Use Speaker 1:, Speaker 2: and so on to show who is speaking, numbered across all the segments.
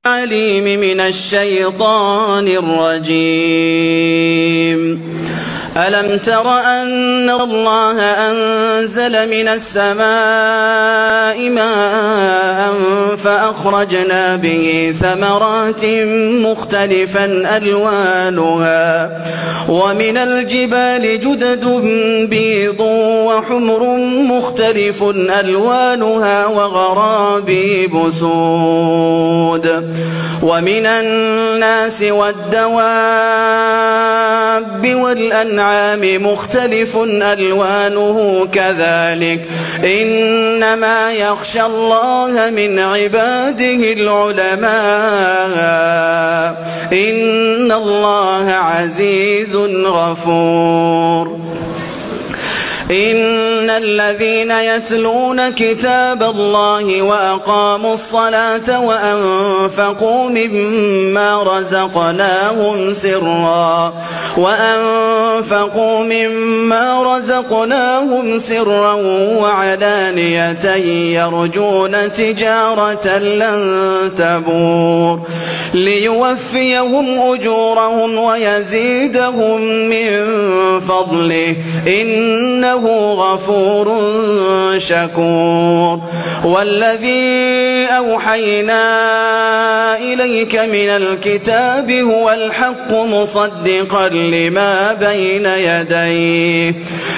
Speaker 1: العليم من الشيطان الرجيم. ألم تر أن الله أنزل من السماء ماء فأخرجنا به ثمرات مختلفا ألوانها ومن الجبال جدد بيض وحمر مختلف ألوانها وغرابيب سود ومن الناس والدواب والأنعام مختلف ألوانه كذلك إنما يخشى الله من عباده العلماء إن الله عزيز غفور. إن الذين يتلون كتاب الله وأقاموا الصلاة وأنفقوا مما رزقناهم سرا وعلانية يرجون تجارة لن تبور ليوفيهم أجورهم ويزيدهم من فضله إنه غفور شكور. والذي أوحينا إليك من الكتاب هو الحق مصدقا لما بين يديه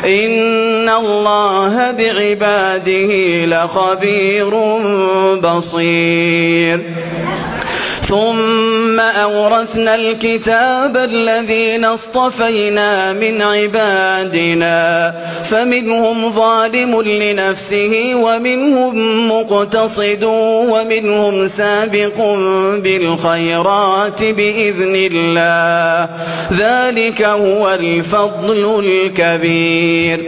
Speaker 1: إن الله بعباده لخبير بصير. ثم أورثنا الكتاب الذين اصطفينا من عبادنا فمنهم ظالم لنفسه ومنهم مقتصد ومنهم سابق بالخيرات بإذن الله ذلك هو الفضل الكبير.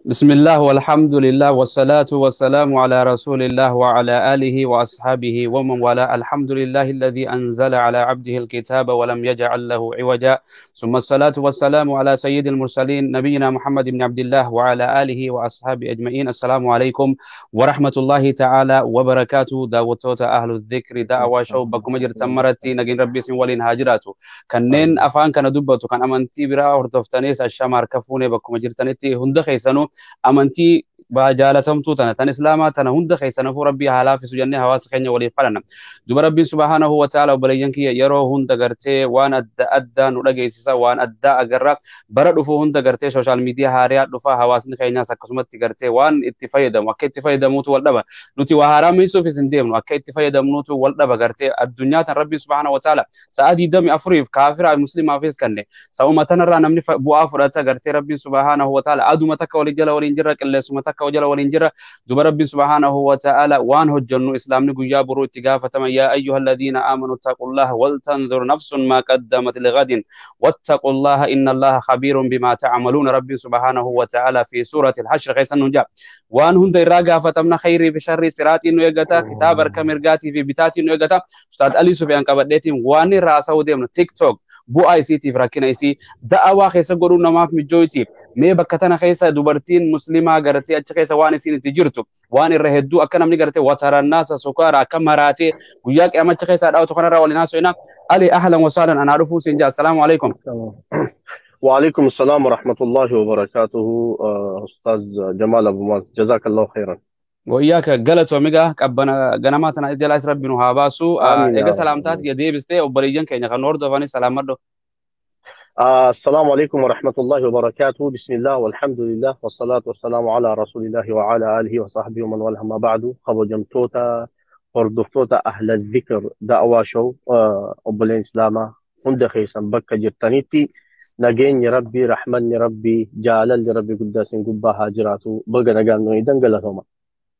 Speaker 2: بسم الله والحمد لله والصلاة والسلام على رسول الله وعلى آله وأصحابه ومن والاه. الحمد لله الذي أنزل على عبده الكتاب ولم يجعل له عوجا، ثم الصلاة والسلام على سيد المرسلين نبينا محمد بن عبد الله وعلى آله وأصحابه أجمعين. السلام عليكم ورحمة الله تعالى وبركاته. داوتوتا أهل الذكر دعوة شوبكم أجر تمرتي نجين ربي سن ولين هاجراتو كنين أفان كان دبتو كان أمنتي برا هردفتنيس الشمار كفوني بكم أجرتنتي هندخيسنو amantii jaalatamtuu tana tan islaamaa tana hunda keessanafuu rabbii haa laaffisu jennee hawaasa keenya waliif kadhanna. Duba rabbiin subhaanahu wa ta'ala obboleeyyan kiyya yeroo hunda gartee waan adda addaa nu dhageessisa, waan addaa agarra. Bara dhufu hunda gartee sooshaal miidiyaa haariyaa dhufa, hawaasni keenyaas akkasumatti gartee waan itti fayyadamu akka itti fayyadamuutu wal dhaba. Nuti waa haaraa miisuufis hin deemnu, akka itti fayyadamnuutu wal dhaba gartee addunyaa tan rabbiin subhaanahu wa ta'ala sa'a 24 kaafiraa fi muslimaafis kenne. Sa'uma tanarraa namni bu'aa fudhata gartee rabbiin subhaanahu wa ta'ala aduma takka walii jala waliin jirra, qilleensuma takka jala waliin jirra. Duba rabbiin subhaanahu wa ta'ala waan hojjennu islaamni guyyaa boruu itti gaafatama. Yaa ayyuha alladhiina aamanu ittaqullaha waltanzur nafsun maa qaddamat lighadin wattaqullaha inna allaha khabiirun bimaa ta'maluun. Rabbiin subhaanahu wa ta'ala fi suurati al-hashr keessan nu jaa waan hunda irraa gaafatamna, khayrii fi sharrii siraatiin nu eeggata, kitaaba harka mirgaatii fi bitaatiin nu eeggata. Ustaad Alii Sufiyaan qabadheetiin waan irraa haasa'uu deemnu TikTok bu'aa isiitiif rakkina isii da'awaa keessa godhuun namaaf mijooyti. Mee bakka tana keessa dubartiin muslimaa gartee achi keessa waan isiin itti jirtu waan irra hedduu akka namni gartee watarannaasa sukaara akka maraatee guyyaa qiyaamacha keessaa dhaawatu kanarraa waliin haasofna. Ali ahlan wa sahlan, anaa dhufuu siin jaa. Assalaamu alaikum.
Speaker 3: وعليكم السلام ورحمة الله وبركاته. أستاذ جمال أبو ماز، جزاك الله خيرا.
Speaker 2: وإياك قلت وميغا قبنا غنماتنا إدلاس ربي نهاباسو. إيغا سلامتات يديبستي وبريجن كينيا خنوردو فاني سلام مردو.
Speaker 3: السلام عليكم ورحمة الله وبركاته. بسم الله والحمد لله والصلاة والسلام على رسول الله وعلى آله وصحبه ومن والاه، ما بعد. خبجمتوتا هردفتوتا أهل الذكر دعوة شو أبلين إسلاما هند خيسا بكا جرتانيتي نجين ربي رحمن ربي جلال ربي قداس قبها هاجراتو بقى نقال نويدن قلتهما.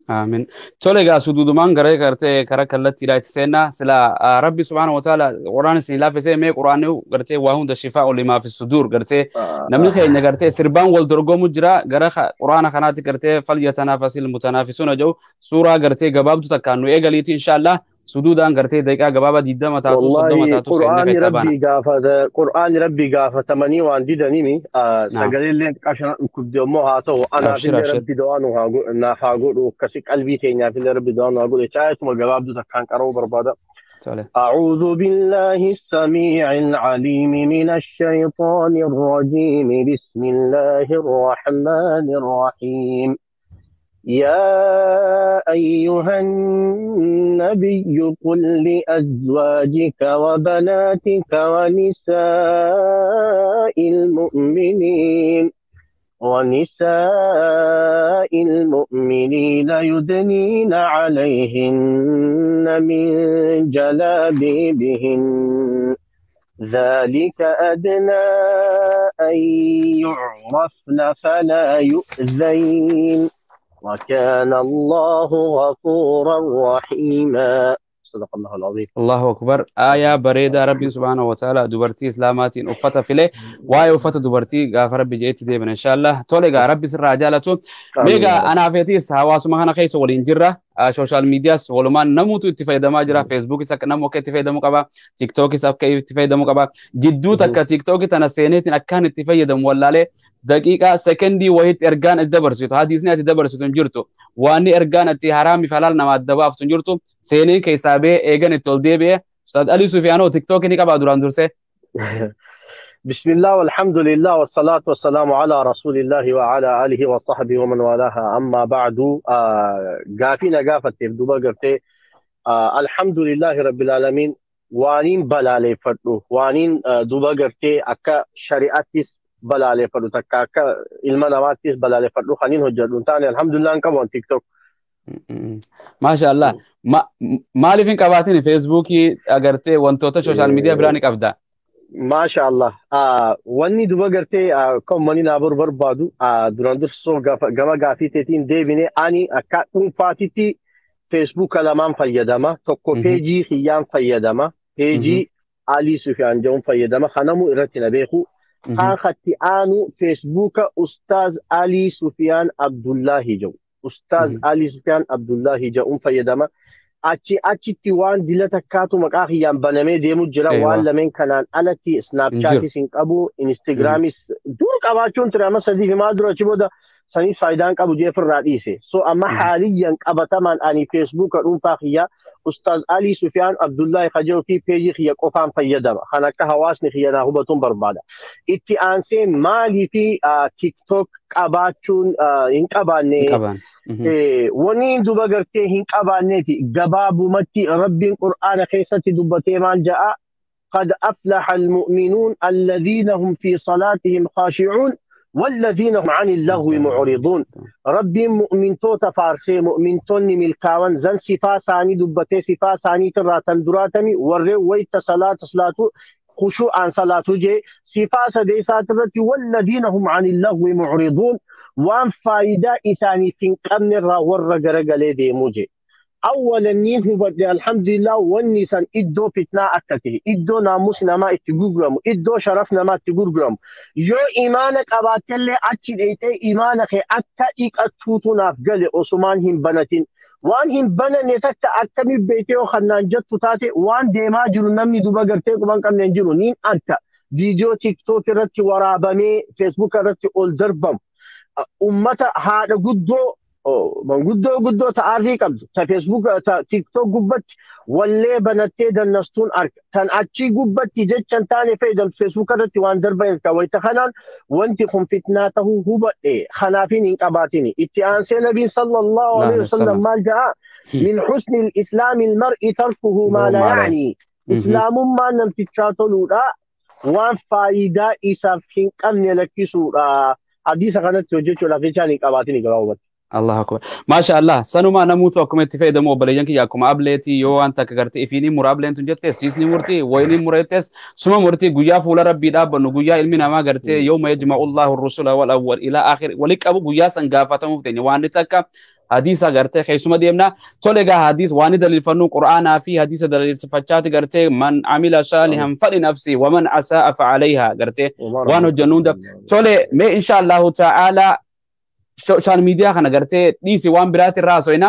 Speaker 2: آمين. Tole egaa suduudumaan garee gartee karaa kallattii itti seenna. Sila Rabbi subhaanahu wa ta'ala quraana isin laaffisee mee quraanni gartee waa hunda shifaa limaa fi suduur gartee namni keenya gartee sirbaan wal dorgomu jira gara quraana kanaatti gartee falyatanaafasil mutanaafisuuna jedhu suuraa gartee gabaabdu takkaan nu eegaliiti inshaallah. Suduudaan gartee daqiiqaa gabaabaa 20 taatu 30 taatu seenne keessaa baana.
Speaker 3: Qur'aanni rabbii gaafatamanii waan didanimi sagaleellee qashana dhukkubde immoo haa ta'u anaafillee rabbi du'aa naaf haa godhu akkasi qalbii teenyaafillee rabbi du'aa nu haa godhu chaayituma gabaabduu takkaan qara'uu barbaada. أعوذ بالله السميع العليم من الشيطان الرجيم بسم الله الرحمن الرحيم يا أيها النبي قل لأزواجك وبناتك ونساء المؤمنين يدنين عليهن من جلابيبهن ذلك أدنى أن يعرفن فلا يؤذين وكان الله غفورا رحيما صدق الله العظيم.
Speaker 2: الله أكبر. آية بريدة ربي سبحانه وتعالى دبرتي إسلاماتين أفتا فيلي واي أفتا دبرتي غاف ربي جيت دي من إن شاء الله تولي ربي سر عجالته ميغا أنا فيتيس هواسما هنا خيس ولين social medias walumaan namuutu itti fayyadamaa jira. Facebookis akka namu akka itti fayyadamu qaba. TikTokis akka itti fayyadamu qaba. Jidduu takka TikTok tana seeneetiin akkaan itti fayyadamu wallaalee daqiiqaa sekendii wayitti ergaan itti dabarsitu. Hadiisni ati dabarsitu hin jirtu. Waanni ergaan itti haraami fi halaal nama adda baaftu hin jirtu. Seeneen keessaa ba'ee eegan itti ol deebi'ee. Ustaad Alii Sufiyaanoo TikTok ni qabaa duraan dursee.
Speaker 3: بسم الله والحمد لله والصلاة والسلام على رسول الله وعلى آله وصحبه ومن والاها أما بعد قافينا قافت دوبا قرتي الحمد لله رب العالمين وانين بلالي فردو وانين دوبا قرتي أكا شريعتيس بلالي فردو تكا أكا المناماتيس بلالي فردو خانين هجردون تاني الحمد لله انكبون تيك توك
Speaker 2: ما شاء الله مالي فين قباتيني فيسبوكي أقرتي وانتوتا social media براني قبدا
Speaker 3: ما شاء الله wanni duba gartee kan mani naa barbaadu duraan dursoo gama gaafii teetiin deebine ani akka dhuunfaatitti feesbuuka lamaan fayyadama tokko peejii kiyyaan fayyadama peejii Alii Sufiyaan jedhuun fayyadama kanamu irratti na beeku kaan katti aanu feesbuuka Ustaaz Alii Sufiyaan Abdullaahi jedhu Ustaaz Alii Sufiyaan Abdullaahi jedhuun fayyadama. Achitti waan dila takkaatu maqaa kiyyaan banamee deemu jira waan lameen kanaan alatti Snapchatis hin qabu Instagramis dur qabaachuun ture amma sadii fi maal dura achi booda saniif faayidaan qabu jee ofirraa dhiise so amma haaliyyan qabatamaan ani Facebooka dhuunfaa kiyyaa Ustaaz Alii Sufiyaan Abdullaahi Kajoo fi peejii kiyya qofaan fayyadama kan akka hawaasni kiyya naa hubatuun barbaada itti aansee maalii fi TikTok qabaachuun hin qabaanne wanni duba gartee hin qabaanneeti gabaabumatti rabbiin qur'aana keessatti dubbatee maal ja'a قد أفلح المؤمنون الذين هم في صلاتهم خاشعون والذين هم عن اللغو معرضون ربي مؤمن توتا فارسي مؤمن توني ملكاوان زن صفا ثاني دبتي صفا ثاني تراتن دراتمي وري ويت صلاة صلاة خشوع عن صلاة جي صفا سدي ساترتي والذين هم عن اللغو معرضون وان فايدة إساني في قمن الرا ورقرقلي دي موجي أولاً نيه بدي الحمد لله والنسان إدو فتنة أكته إدو ناموسنا ما إتجوجرام إدو شرفنا ما إتجوجرام يو إيمانك أباتلي أتشي إيتي إيمانك أكا إيك أتوتو نافجلي أسمان هم بنتين وان هم بنا نتك أكمي بيتي وخنان جتو تاتي وان ديما جرو نمني دوبا قرتيك وان كم ننجرو نين أنت فيديو تيك توك رتي ورابمي فيسبوك رتي أول دربم أمتا هذا قدو manguddoo guddoo ta'arrii qabdu ta feesbuuk ta tiktok gubbatti wallee banattee dannastuun arga tan achii gubbatti jechan taane fayyadamtu feesbuuk irratti waan darban erga wayita kanaan wanti kun fitnaa tahuu hubadhe kanaafin hin qabaatini itti aansee nabiin sallallahu alaihi wasallam maal ja'a min husni islaami almar'i tarkuhu maa laa ya'ni islaamummaan namtichaa toluudha waan faayidaa isaaf hin qabne lakkisuudha hadiisa kanatti hojjechuudhaaf jechaan hin qabaatini gabaabumatti.
Speaker 2: الله أكبر ما شاء الله سنما نموت أكم اتفاق دمو بلجان كي أكم أبلتي يو أنت كغرتي إفيني مرابلين تنجتس سيسني مرتي ويني مرتس سما مرتي جويا فولا ربي داب نجويا علمي نما غرتي يوم يجمع الله الرسل والأول إلى آخر ولك أبو جويا سنغافة مفتني وان تكا حديث غرتي خيسما ديمنا تولغا حديث وان دليل فنو قرآن في حديث دليل فچات غرتي من عمل صالحا فلنفسه ومن أساء فعليها غرتي وانو جنود تولي ما إن شاء الله تعالى social media kana gartee dhiisi waan biraati irraa haasofna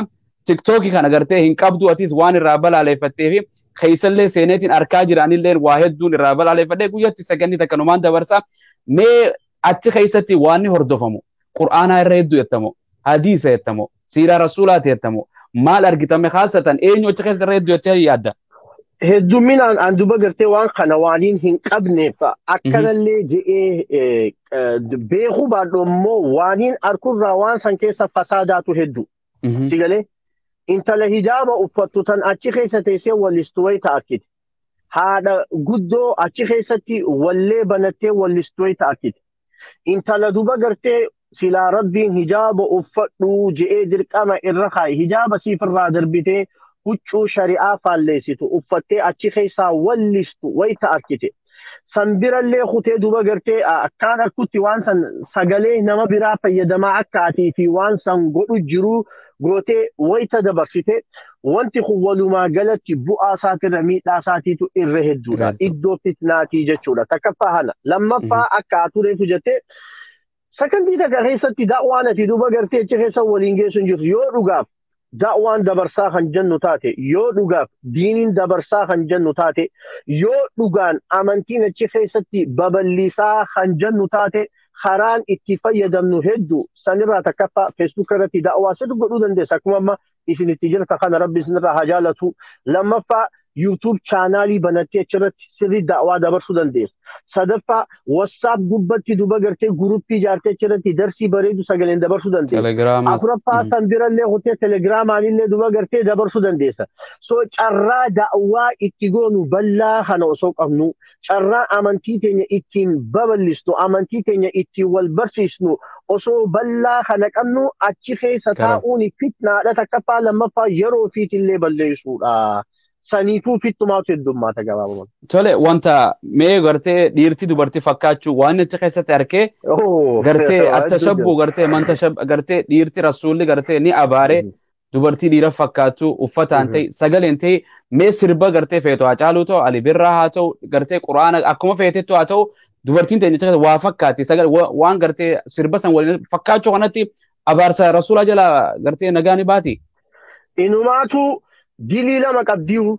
Speaker 2: TikTokii kana gartee hin qabdu atis waan irraa balaaleffattee fi keessallee seeneetiin arkaa jiranillee waa hedduun irraa balaaleffadhee guyyatti sakandii takka numaan dabarsa. Mee achi keessatti waan hordofamu Qur'aanaa irra hedduu jettamu, hadiisa jettamu, siiraa rasuulaati jettamu, maal argitame haasatan eenyu achi keessatti irra hedduu jettee yaadda?
Speaker 3: Hedduminaan an duba gartee waan kana waaniin hin qabneef akkanallee je'ee beekuu baadhu immoo waaniin arkurraa waan san keessa fasaadaatu hedduu. Si galee intala hijaaba uffattu tan achi keessa teessee wallistu wayi ta'akkiti. Haadha guddoo achi keessatti wallee banattee wallistu wayi ta'akkiti. Intala duba gartee silaa rabbiin hijaaba uffadhuu je'ee dirqama irra kaaye hijaaba siifirraa darbitee huccuu shari'aa faalleessitu uffattee achi keessaa wallistu wayi ta'akkite. San birallee kutee duba gartee akkaan akkutti waan san sagalee nama biraa fayyadamaa akka atii fi waan san godhu jiru gootee wayita dabarsite wanti kun walumaa galatti bu'aa isaatirra miidhaa isaatiitu irra hedduudha. Iddoo fitnaatii jechuudha. Takkaffaa hana. Lammaffaa akka atureetu jettee sakandii takka keessatti da'waan ati duba gartee achi keessa waliin geessu hin jirtu yoo dhugaaf da'waan dabarsaa kan jennu taate yoo dhugaaf diiniin dabarsaa kan jennu taate yoo dhugaan amantiin achi keessatti babal'isaa kan jennu taate karaan itti fayyadamnu hedduu sanirraa takkaffaa feesbuuk irratti da'waa sirri godhuu dandeessa akkuma amma isin itti jirta kana rabbi isinirraa haa jaalatu. Lammaffaa YouTube chaanaalii banattee achirratti sirri da'waa dabarsuu dandeessa. Sadaffaa WhatsApp gubbatti duba gartee guruppii ijaartee achirratti darsii bareedu sagaleen dabarsuu dandeessa. Afuraffaa san birallee kutee telegiraamaanillee duba gartee dabarsuu dandeessa. So carraa da'waa itti goonu bal'aa kana osoo qabnu carraa amantii teenya ittiin babal'isnu amantii teenya ittiin wal barsiisnu osoo bal'aa kana qabnu achi keessa taa'uun fitnaadha takkaffaa lammaffaa yeroo ofiitillee balleessuudha. Saniifuu fittumaatu heddummaata gabaabumatti.
Speaker 2: Tole wanta mee gartee dhiirti dubartii fakkaachuu waan achi keessatti arkee gartee attashabbuu gartee mantashab gartee dhiirti rasuulli gartee ni abaare dubartii dhiira fakkaachuu uffataan ta'e sagaleen ta'e mee sirba gartee feetu haa caaluu ta'u Ali Birraa haa ta'u gartee quraana akkuma feetettu haa ta'u dubartiin ta'e waa fakkaatti sagalee waan gartee sirba san waliin fakkaachuu kanatti abaarsa rasuula jala gartee nagaa ni baati.
Speaker 3: Inumaatu dilii lama qabdiiru.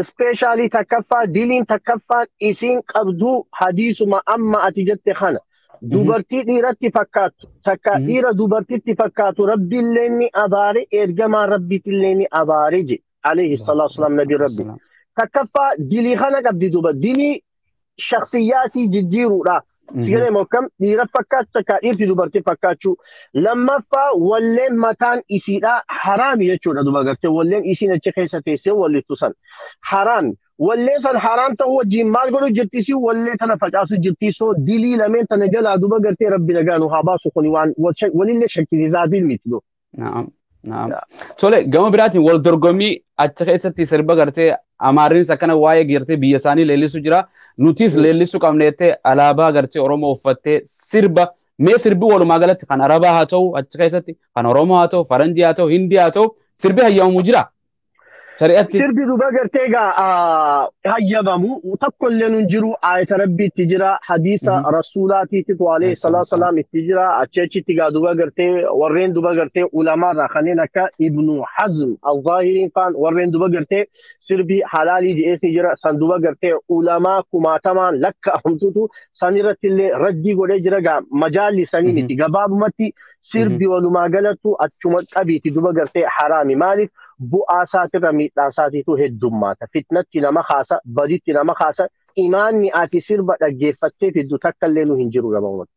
Speaker 3: Ispeeshaalii takkaffaa diliin takkaffaan isiin qabdu hadiisuma amma ati jette kana. Dubartii dhiiratti fakkaattu takka dhiira dubartitti fakkaatu rabbiillee ni abaare ergamaan rabbiitillee ni abaare je alayhi salaatu wasalaam nabi rabbi. Takkaffaa dilii kana qabdi duba dilii shakhsiyyaatii jijjiiruudha. Sigalee mokkam dhiira fakkaattu takka dhiirti dubartii fakkaachuu. Lammaffaa walleen mataan isiidha haraami jechuudha duba gartee walleen isiin achi keessa teessee wallittu san haraami. Wallee san haraam ta'uu wajjin maal godhu jirti isii wallee tana facaasu jirti soo dilii lameen tana jalaa duba gartee rabbi nagaa nu haa baasu kuni waan walillee shakkisiisaa miti.
Speaker 2: Naam. Naam. Tole gama biraatiin wal dorgommii achi keessatti sirba gartee Amaarrinis akkana waa'ee gartee biyya isaanii leellisu jira. Nutis leellisuu qabna jettee alaabaa gartee Oromoo uffattee sirba mee sirbi walumaa galatti kan Arabaa haa ta'u achi keessatti kan Oromoo haa ta'u Faranjii haa ta'u Hindii haa ta'u sirbi hayyamamu jira. Shari'atti.
Speaker 3: Sirbi duba gartee egaa hayyamamu tokkollee nun jiru ayata rabbiitti jira hadiisa rasuulaatiitti alayhi salaatu salaam itti jira achi achitti gaa duba gartee warreen duba gartee ulamaarraa kanneen akka Ibnu Hazm al-Zaahiriin faan warreen duba gartee sirbi halaalii jedhees ni jira san duba gartee ulamaa kumaatamaan lakkaa'amtutu san irratti illee raddii godhee jira gaa majaalli sanii miti gabaabumatti sirbi walumaa galattu achuma qabiiti duba gartee haraami maaliif bu'aa isaatirra miidhaa isaatiitu heddummaata. Fitnatti nama kaasa, baditti nama kaasa, imaanni ati sirba dhaggeeffattee fiddu takka illee nu hin jiru gabaabumatti.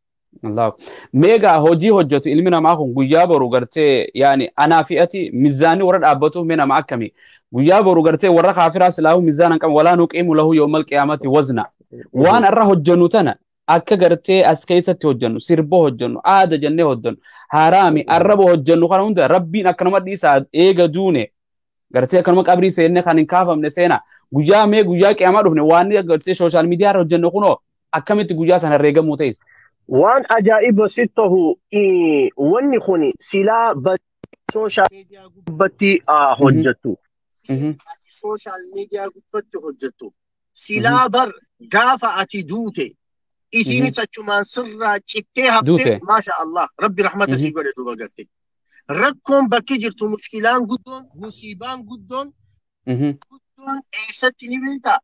Speaker 2: Allah. Meegaa hojii hojjetu ilmi namaa kun guyyaa boru gartee yaani anaa fi ati mizaanii warra dhaabbatuuf mee nama akkami? Guyyaa boru gartee warra kaafiraa silaahu mizaana hin qabu walaa nuqiimu lahu yawmal qiyaamati wazna. Waan irra hojjennu tana akka gartee as keessatti hojjennu sirba hojjennu aada jennee hojjennu haraami arraba hojjennu kana hunda rabbiin akkanuma dhiisaa eega duune gartee akkanuma qabrii seenne kan hin kaafamne seena guyyaa mee guyyaa qiyaamaa dhufne waan gartee sooshaal miidiyaa irra hojjennu kunoo akkamitti guyyaa sana herreegamuu ta'es.
Speaker 3: Waan ajaa'iba si ta'u wanni kun silaa sooshaal miidiyaa gubbatti hojjettu. Sooshaal miidiyaa gubbatti hojjettu. Silaa bar gaafa ati duute isiinis achumaan sirraa cittee haftee maasha Allah rabbi rahmata sii godhe duuba garte. Rakkoon bakki jirtu mushkilaan guddoon musiibaan guddoon guddoon eessatti ni beektaa?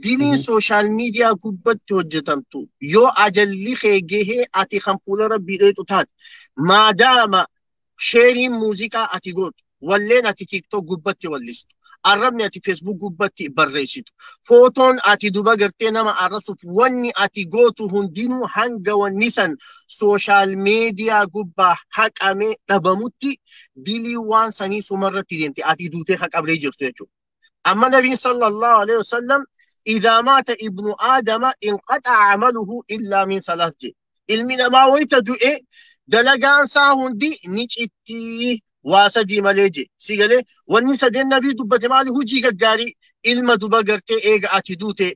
Speaker 3: Diliin sooshaal miidiyaa gubbatti hojjetamtu yoo ajalli kee gahee ati kan fuula rabbii dheetu taate maadaama sheeriin muuziqaa ati gootu walleen ati TikTok gubbatti wallistu arrabni ati Facebook gubbatti barreessitu footoon ati duba gartee nama arrabsuuf wanni ati gootu hundinuu hanga wanni san sooshaal miidiyaa gubbaa haqamee dhabamutti dilii waan sanii sumarratti deemte ati duutee haqabree jirtu jechuudha. Amma nabiin sallallahu alaihi wasallam إذا مات ابن آدم انقطع عمله إلا من ثلاث جي ilmi namaa wayita du'e dalagaan isaa hundi ni cittii waa sadii malee je si galee wanni sadeen nabii dubbate maali hujii gaggaarii ilma duba gartee eega ati duute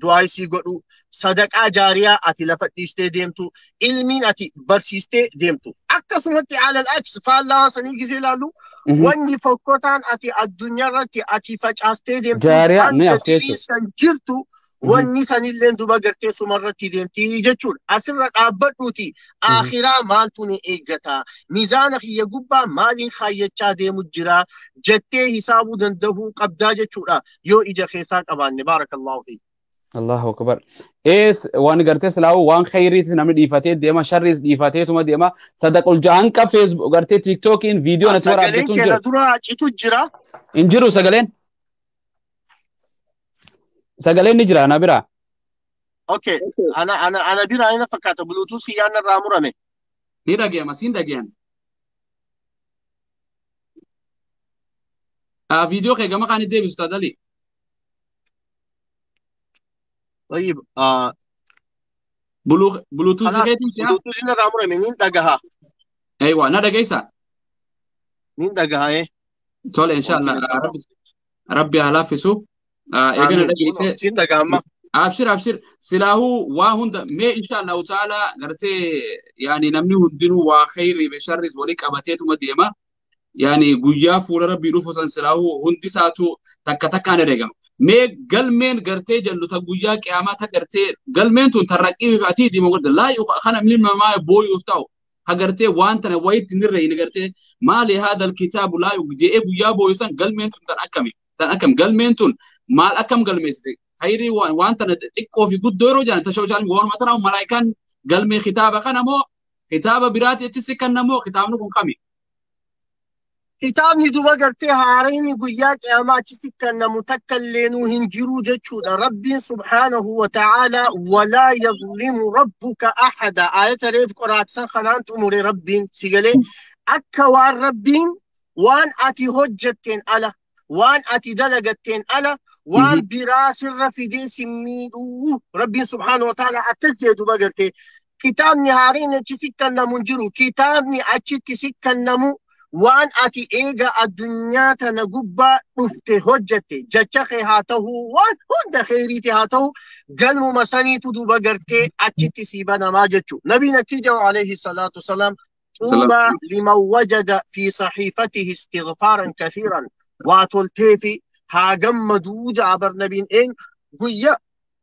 Speaker 3: du'aa isii godhu sadaqaa jaariyaa ati lafa dhiistee deemtu ilmiin ati barsiistee deemtu akkasumatti alal aks faallaa sanii gisee ilaallu wanni fokkotaan ati addunyaa irratti ati facaastee deemtu
Speaker 2: Jaariyaa ni
Speaker 3: hanga
Speaker 2: hafte jechuudha.
Speaker 3: san jirtu wanni sanilleen duba gartee sumarratti deemti jechuudha. Asirra dhaabbadhuuti akhiraa maaltu ni eeggata miizaana kiyya gubbaa maaliin kaayyachaa deemu jira jettee hisaabuu danda'uu qabdaa jechuudha yoo ija keessaa qabaanne baarakallaahu fi.
Speaker 2: Allahu akbar. Ees waan gartee silaawu waan khayriitis namni dhiifatee deema sharriis dhiifateetuma deema sadaqul jahan ka Facebook gartee TikTokiin viidiyoon asii
Speaker 3: Sagaleen
Speaker 2: waraabdetu hin
Speaker 3: keenya
Speaker 2: jiru.
Speaker 3: dura citu jira.
Speaker 2: Hin jiru sagaleen. Sagaleen ni jira na bira.
Speaker 3: Okay. Ana bira ina fakkaata Bluetooth kiyyaan irraa murame.
Speaker 2: Ni dhagayama siin dhagayan. Viidiyoo kee gama kaanitti deebisu taatali.
Speaker 3: طيب
Speaker 2: Bluetooth
Speaker 3: خلاص
Speaker 2: keetiin si'a.
Speaker 3: Bluetooth irraa murame nin dhagaha.
Speaker 2: Aywa na dhagaysa.
Speaker 3: Nin dhagaha eh.
Speaker 2: Tole inshallah rabbi rabbi haa laaffisu. Eegana
Speaker 3: Amiin.
Speaker 2: dhagayse.
Speaker 3: Siin dhagahama.
Speaker 2: Abshir abshir silaahuu waa hunda mee inshallah taala gartee yaani namni hundinuu waa khayrii fi sharris walii qabateetuma deema. Yaani guyyaa fuula rabbii dhufu san silaahuu hundi isaatu takka takkaan herregama. Mee galmeen gartee jennu ta guyyaa qiyaamaa ta gartee galmeen tun tarraqqii fi atii diima godha laa kana ilmi namaa booyuuf ta'u ha gartee waan tana wayitti hin irreeyne gartee maali haadha kitaabu laa je'ee guyyaa booyu san galmeen tun tan akkami tan akkam galmeen tun maal akkam galmeessite khayrii waan tana xiqqoo fi guddoo yeroo jedhan tashooshaan waanuma tana malaayikaan galmee kitaaba kana moo kitaaba biraati achi si kenna moo kitaabni kun kami?
Speaker 3: Kitaabni duba gartee haarayni guyyaa qiyaamaa achitti kennamu takka illeenuu hin jiru jechuudha. Rabbiin subhaanahu wa ta'aalaa walaa yazlimu rabbuka ahada. Ayata reef qoraatsan kanaan xumure Rabbiin si galee akka waan Rabbiin waan ati hojjetteen ala waan ati dalagatteen ala waan biraa sirra fidee si miidhuu Rabbiin subhaanahu wa ta'aalaa akkas jee duba gartee kitaabni haarayni achitti kennamu hin jiru. Kitaabni achitti si kennamu waan ati eega addunyaa tana gubbaa dhufte hojjette jecha kee haa ta'u waan hunda kheyriiti haa ta'u galmuma saniitu duuba gartee achitti sii banamaa jechu. Nabiin akki jedhu alayhi salaatu wasalaam طوبى لمن وجد في صحيفته استغفارا كثيرا waa toltee fi haa gammaduu ja'a bar nabiin een guyya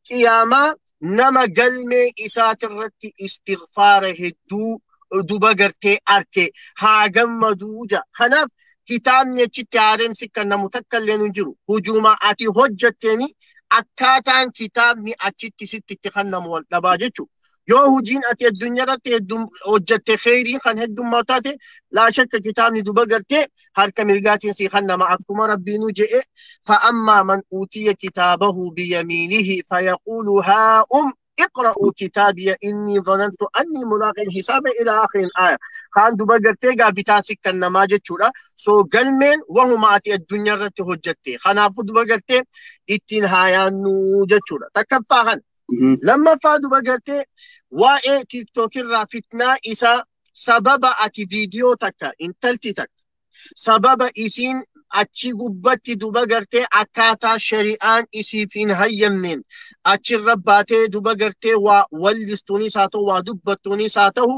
Speaker 3: qiyaamaa nama galmee isaatirratti istighfaara hedduu duba gartee arke haa gammaduu ja'a. Kanaaf kitaabni achitti haareen si kennamu takka illee hin jiru. Hujuma ati hojjetteeni akkaataan kitaabni achitti sitti itti kennamu wal dhabaa jechuudha. Yoo hojiin ati addunyaa irratti hojjette kheyriin kan heddummaa taate laa shakka kitaabni duba gartee harka mirgaatiin si kennama akkuma rabbiinuu je'e fa'ammaa man uutiya kitaabahu biyamiinihi fayaquulu haa اقرأوا كتابي إني ظننت أني ملاق حسابي إلى آخر الآية. كان دوبا غرتي غا بيتان سكن ما جچورا سو غلمين وهما أتي الدنيا رت هجتي خنافو دوبا غرتي إتين هايانو جچورا تكفاهن لما فا دوبا غرتي واي تيك توك الرا فتنة إسا سبب أتي فيديو تكا انتلتي تك سبب إسين achi gubbatti duba gartee akkaataa shari'aan isiif hin hayyamneen achirra baatee duba gartee waa wallistuunis haa ta'u waa dubbattuunis haa ta'u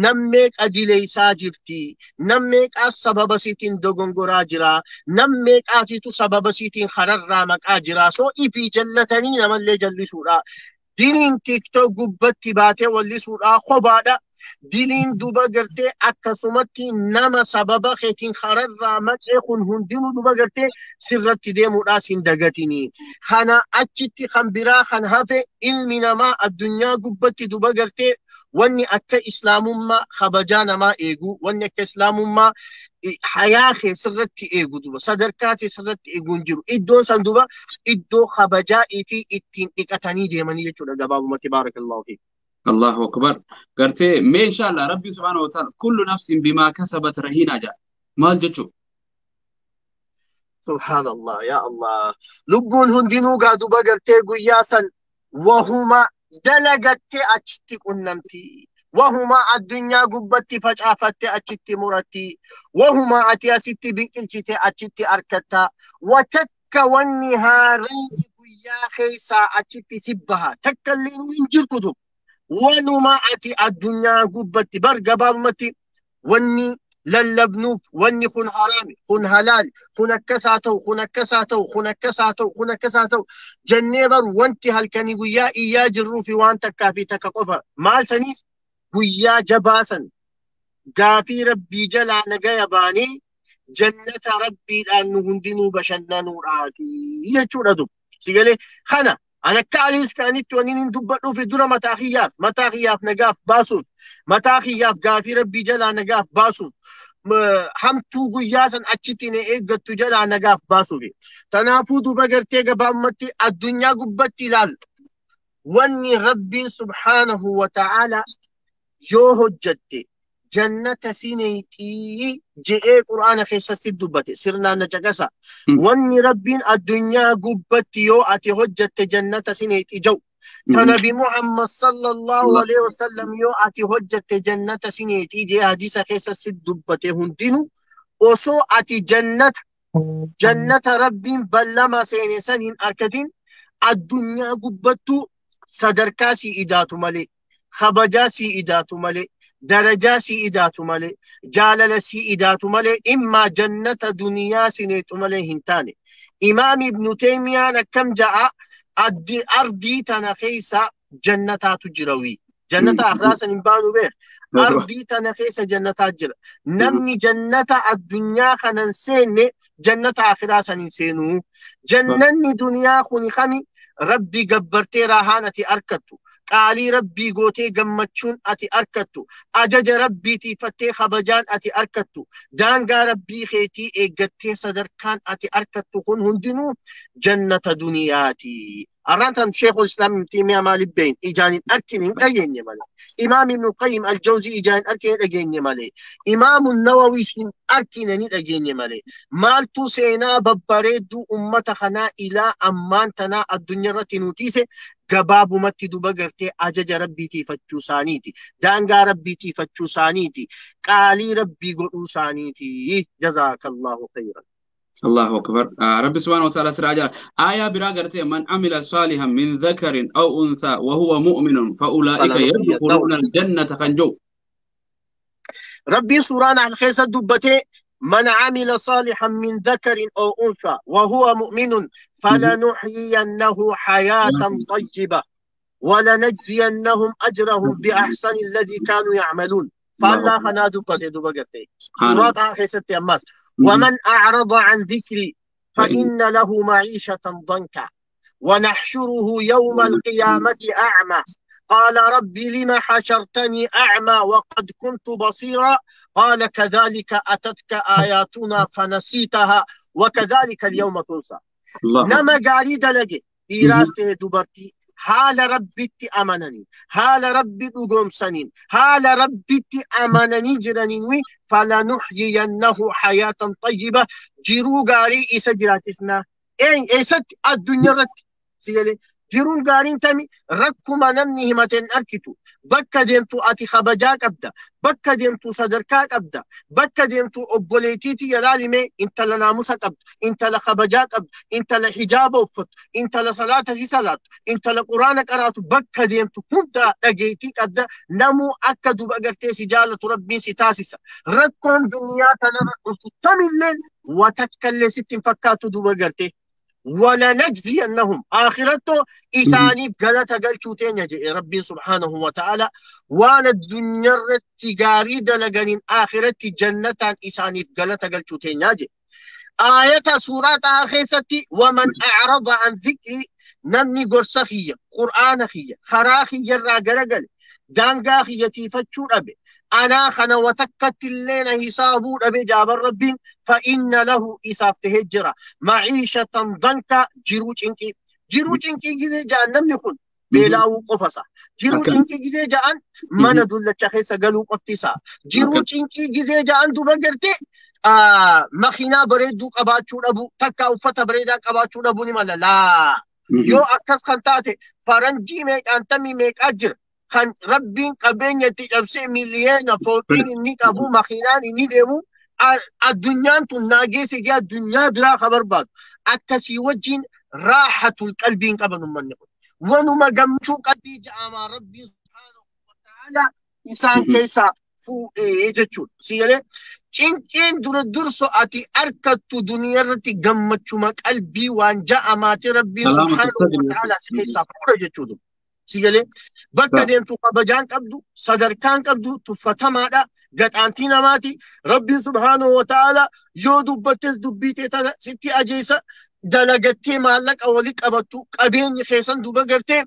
Speaker 3: nammeeqa dileeysaa jirti nammeeqaa sababa siitiin dogongoraa jira nammeeqaatiitu sababa siitiin hararraa maqaa jira soo ifii jallatanii namallee jallisuudha. Diniin TikTok gubbatti baatee wallisuudha kophaadha.
Speaker 4: Diliin duba gartee akkasumatti nama sababa keetiin kararraa maqee kun hundinuu duba gartee sirratti deemuudhaas hin dagatini. Kana achitti kan biraa kan hafe ilmi namaa addunyaa gubbatti duba gartee wanni akka islaamummaa kabajaa namaa eegu, wanni akka islaamummaa hayaa kee sirratti eegu duba sadarkaa kee sirratti eegu hin jiru. Iddoon san duba iddoo kabajaa fi ittiin dhiqatanii deemanii jechuudha gabaabumatti. Baarakallahu fiik.
Speaker 2: Allahu akbar. Gartee mee inshallah Rabbi subhanahu wa ta'ala kullu nafsin bimaa kasabat rahina jedha. Maal jechuu?
Speaker 4: Subhanallah ya Allah. Lubbuun hundinuu gaa duba gartee guyyaa san wahuma dalagattee achitti qunnamti. Wahuma addunyaa gubbatti facaafattee achitti muratti. Wahuma ati asitti biqilchite achitti argatta. Watakka wanni haaraan guyyaa keessaa achitti si baha. Takka illee hin jirtu tu. Wanuma ati addunyaa gubbatti bar gabaabumatti wanni lallabnuuf wanni kun haraami, kun halaali, kun akkasaa ta'u, kun akkasaa ta'u, kun akkasaa ta'u, kun akkasaa ta'u jennee bar wanti halkanii guyyaa iyyaa jirruu fi waan takkaa fi takka qofa. Maal saniis guyyaa jabaasan gaafii rabbii jalaa nagaya baanee jannata rabbiidhaan nu hundinuu bashannanuudhaati jechuudha dub. Sigalee kana an akka aliis kaanitti wanni hin dubbadhuuf dura mataa kiyyaaf nagaaf baasuuf, mataa kiyyaaf gaafii rabbii jalaa nagaaf baasuuf, hamtuu guyyaa san achitti na eeggattu jalaa nagaaf baasuuf. Tanaafuu duba gartee gabaabumatti addunyaa gubbatti ilaal. Wanni rabbiin subhaanahu wa ta'ala yoo hojjatte jannata sineetii je'ee qur'aana keessatti dubbate sirnaan na caqasa. Wanni rabbiin addunyaa gubbatti yoo ati hojjatte jannata sineetii jau. Ta Nabi Muhammad sallallahu alaihi wasallam yoo ati hojjatte jannata sineetii je'ee hadiisa keessatti dubbate hundinuu osoo ati jannata rabbiin ballama seene san hin argatin addunyaa gubbattuu sadarkaa sii idaatu malee, kabajaa sii idaatu malee, darajaa sii idaatu malee, jaalala sii idaatu malee, immaa jannata duniyaa sineetu malee hin taane. Imaam Ibnu Teymiyaan akkam ja'a ardii tana keessa jannataatu jira wii. Jannata akhiraa san hin baanu beek. Ardii tana keessa jannataa jira. Namni jannata addunyaa kanan seenne jannata akhiraa san hin seenuu. Jannanni duniyaa kuni kami rabbii gabbartee raahaan ati argattu. Qaalii rabbii gootee gammachuun ati argattu. Ajaja rabbii tiifattee kabajaan ati argattu. Daangaa rabbii keetii eeggattee sadarkaan ati argattu kun hundinuu jannata duniyaati. Arraan tan Sheekul Islaam Ibn Taymiyaa maaliif beeyin? Ijaan hin argine hin dhageenye malee. Imaam Ibn Qayyim Al-Jawzii ijaan hin argine hin dhageenye malee. Imaam Nawawiis hin argine ni dhageenye malee. Maaltu seenaa babbareedduu ummata kanaa ilaa ammaan tanaa addunyaa irratti nu tiise gabaabumatti duba gartee ajaja rabbii tiifachuu isaaniiti. Daangaa rabbii tiifachuu isaaniiti. Qaalii rabbii godhuu isaaniiti. Jazaakallahu khayran.
Speaker 2: Allahu akbar. Rabbi subhanahu wa ta'ala sirraa jala. Aayaa biraa gartee man amila saalihan min dhakarin aw unthaa wa huwa mu'minun fa ulaa'ika yadkhuluuna aljannata kan jiru.
Speaker 4: Rabbiin suuraa Nahl keessa dubbatee من عمل صالحا من ذكر أو أنثى وهو مؤمن فلنحيينه حياة طيبة ولنجزينهم أجرهم بأحسن الذي كانوا يعملون. فالله خنا دبته دبغتي سورة خيستي أماس. ومن أعرض عن ذكري فإن له معيشة ضنكا ونحشره يوم القيامة أعمى قال ربي لم حشرتني أعمى وقد كنت بصيرا قال كذلك أتتك آياتنا فنسيتها وكذلك اليوم تنسى. نما قاري دلقي إيراسته دبرتي حال ربي أمنني حال ربي أقوم سنين حال ربي أمنني جرنينوي فلنحيينه حياة طيبة جرو قاري إسا جراتسنا إيه إيست الدنيا رت سيالي jiruun gaariin tami rakkuma namni himateen arkitu bakka deemtu ati kabajaa qabda, bakka deemtu sadarkaa qabda, bakka deemtu obboleettiitii yalaalime intala naamusa qabdu, intala kabajaa qabdu, intala hijaaba uffattu, intala salaata si salaattu, intala quraana qaraatu bakka deemtu hunda dhageettii qabda. Namuu akka duba gartee si jaalatu rabbiin si taasisa. Rakkoon duniyaa tanarra dhuftu tamillee watakkallee sitti hin fakkaatu duba gartee. ولنجزينهم آخرته إسانيف غلطة قلشو تينيا جئ ربي سبحانه وتعالى وانا الدنيا التجاري دلقنين آخرتي جنة إسانيف غلطة قلشو تينيا جئ آية سورة آخرتي ومن أعرض عن ذكري نمني قرصخية قرآن خية خراخي جرى قرقل دانقا خية تيفتشو أبي أنا خنا وتكت الليل حسابو أبي جاب الربين فإن له إساف تهجرة معيشة ضنكا جروج إنكي جروج إنكي جدي جاء نمني خن بلاو قفصة جروج إنكي جدي جاء من دولة شخص قالوا قفتسا جروج إنكي جدي جاء دبقرتي مخينا بريدو قباتشو أبو تكا وفتا بريدا قباتشو أبو نمالا لا يو أكس خنتاتي فرنجي ميك أنتمي ميك أجر خن ربين قبين يتجبسي مليون فوتين إني أبو مخينان إني ديمو الدنيا تناجي سجى الدنيا بلا خبر بعد أكسي وجين راحة القلب قبل من نقول ونما جمشو قلبي جاء ربي سبحانه وتعالى إنسان كيسا فو إيه سيالة چين در درسو أتي أركت دنيا رتي جمتشو ما قلبي وان جاء ما ربي سبحانه وتعالى سكيسا فورا جتشودو سيالة bakka deemtu kabajaan qabdu sadarkaan qabdu tuffatamaadha gaxaantii namaati rabbiin subhaanahu wa ta'ala yoo dubbattes dubbii tee tana sitti ajeessa dalagattee maallaqa wali qabattu qabeenyi keessan duba gartee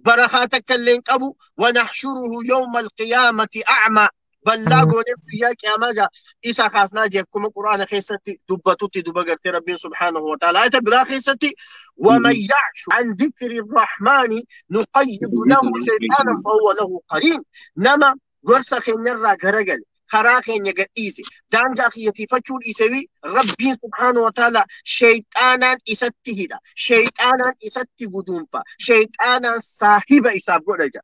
Speaker 4: barakaa takka illee hin qabu wanaxshuruhu yawma alqiyaamati acmaa ballaa goonee guyyaa qiyaamaa gaa isa kaasnaa jee akkuma quraana keessatti dubbatutti duba gartee rabbiin subhaanahu wa ta'ala ayata biraa keessatti ومن يعش عن ذكر الرحمن نقيض له شيطانا فهو له قرين نما قرصة خينيرا غرقل خراخين يقيسي دانقا خيتي فتشول إسوي ربي سبحانه وتعالى شيطانا إستهدا شيطانا إستي قدومفا شيطانا صاحب إساب قرجا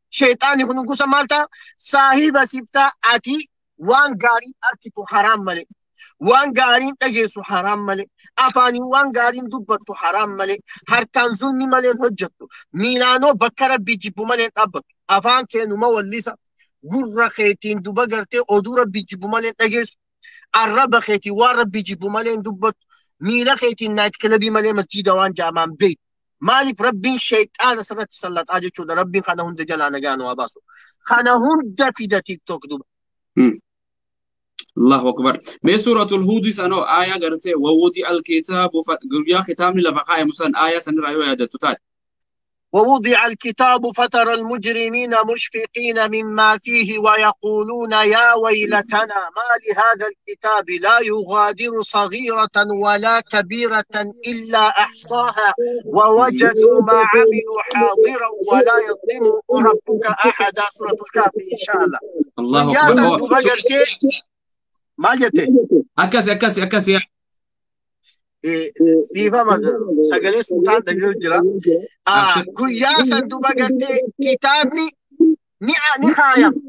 Speaker 4: شيطان يكون قصة مالتا صاحب سفتا أتي وان غاري أركتو حرام ملي waan gaariin dhageessu haraam malee afaaniin waan gaariin dubbattu haraam malee harkaan zulmi malee hojjettu miilaanoo bakka rabbii jibbu malee dhaabbattu afaan keenuma wallisa gurra keetiin duba gartee oduu rabbii jibbu malee dhageessu arraba keetiin waan rabbii jibbu malee dubbattu miila keetiin naayit kilabii malee masjiida waan jaamaan beektu maaliif rabbiin shayxaana sirratti sallaxaa jechuudha rabbiin kana hunda jalaa nagaa nu haa baasu kana hunda fida tiktok duba.
Speaker 2: الله أكبر. من سورة الهود سنو آية قرأت ووضع الكتاب يا ختام لفقاء مسن آية سنرى يا جتتات.
Speaker 4: ووضع الكتاب فترى المجرمين مشفقين مما فيه ويقولون يا ويلتنا ما لهذا الكتاب لا يغادر صغيرة ولا كبيرة إلا أحصاها ووجدوا ما عملوا حاضرا ولا يظلم ربك أحدا. سورة الكهف إن شاء الله.
Speaker 2: الله أكبر.
Speaker 4: maal jette?
Speaker 2: Akkasi akkasi akkasi.
Speaker 4: Dhiifama sagalee sultaan dhaga'u jira. Guyyaa san duba gartee kitaabni ni kaayama.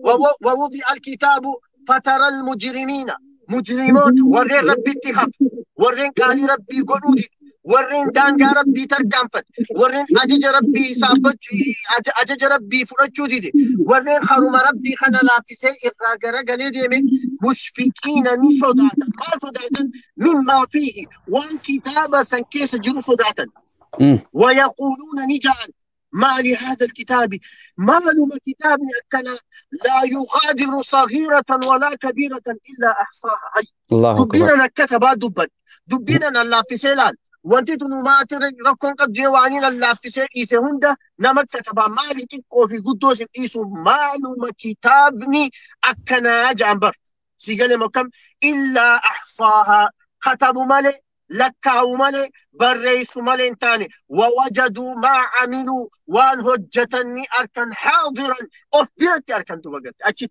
Speaker 4: Wawudi'a alkitaabu fatara almujrimiina. Mujrimoota warreen rabbitti hafu warreen qaalii rabbii godhuu dide warreen daangaa rabbii tarkaanfate warreen ajaja rabbii ajaja rabbii fudhachuu dide warreen haruma rabbii kana laaffisee irraa garagalee deeme mushfiqiina ni sodaatan. Maal sodaatan? Mimmaa fiihi waan kitaaba san keessa jiru sodaatan. Wayaquuluuna ni ja'an ما لهذا الكتاب معلوم كتاب أكنا لا يغادر صغيرة ولا كبيرة إلا أحصاها.
Speaker 2: الله أكبر.
Speaker 4: دبينا كتبا دبت دبينا الله في سيلان وانت تنومات ركون قد جوانين الله في سيل إيسه هندا نمت كتبا مالي تكو في قدوس إيسو معلوم كتابني أكنا جنبر سيقال مكم إلا أحصاها كتبوا مالي لكاو مالي بريسو مالي تاني ووجدوا ما عملوا وان هجتني أركان حاضرا أفبرت أركان دبقرت أشت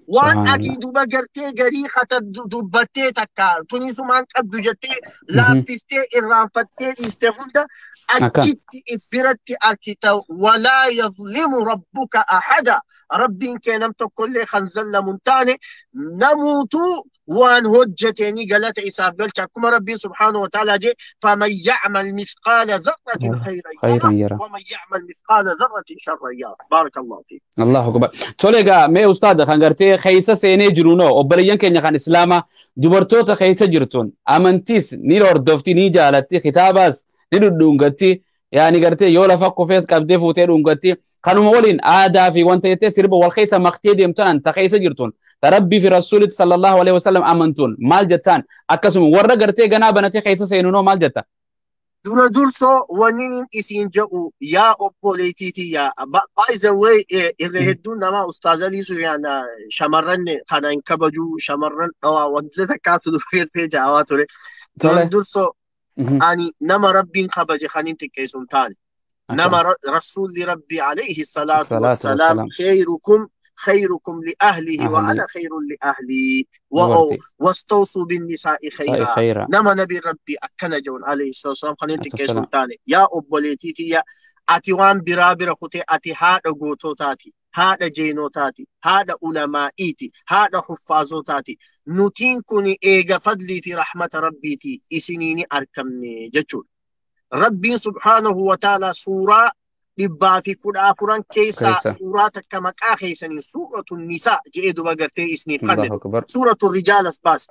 Speaker 4: وان أتي دبقرتي قريخة دبتي تكا تونيسو مان قبض جتي لافتي إرانفتي استفندا أشت إفبرت أركتا ولا يظلم ربك أحدا ربي كان كل خنزل منتاني نموت وان هجتني قالت إساف قلت كما ربي سبحانه وتعالى جي فمن يعمل مثقال ذرة خيرا يره ومن يعمل مثقال ذرة شرا يره. بارك الله فيك.
Speaker 2: الله أكبر. توليغا مي أستاذ خنغرتي خيسة سيني جرونو وبليان كينيا خان إسلاما دبرتوتا خيسة جرتون أمنتيس نيل أردفتي ني جالتي خطاباس Ni dhudhungatti yaani gartee yoo lafa kufees qabdee fuutee dhungatti kanuma waliin aadaa fi wanta jettee sirba wal keessa maqtee deemtan ta keessa jirtuun ta rabbii fi rasuulitti sallallahu alaihi wasallam amantuun maal jettaan akkasuma warra gartee ganaa banatee keessa seenunoo maal jetta?
Speaker 4: Dura dursoo wanni isin jedhu yaa obboleettiiti yaa by the way irra hedduun nama Ustaaz Alii Sufyaan shamarran kana hin kabaju shamarran dhawaa wantoota takkaatu dhufeertee jaawaa ture. Dura dursoo ani nama rabbiin kabaje kan hin xiqqeessu hin taane. Nama rasuulli rabbii alayhi salaatu wassalaam khayrukum خيركم لأهله وأنا خير لأهلي واستوصوا بالنساء خيرا. نما نبي ربي أكن جون عليه الصلاة والسلام خلينا تكيسون تاني يا أبوليتي يا أتي وان برابر خوتي أتي هذا غوتو تاتي هذا جينو تاتي هذا علمائيتي هذا حفاظو تاتي نوتين كوني إيغا فضلي في رحمة ربيتي إسنيني أركمني جتشول ربي سبحانه وتعالى سورة dhibbaa fi kudha afuran keessaa suuraa takka maqaa keessanii suuratu nisaa jedhee duba gartee isiniif kennu. Suuratu rijaal as baas.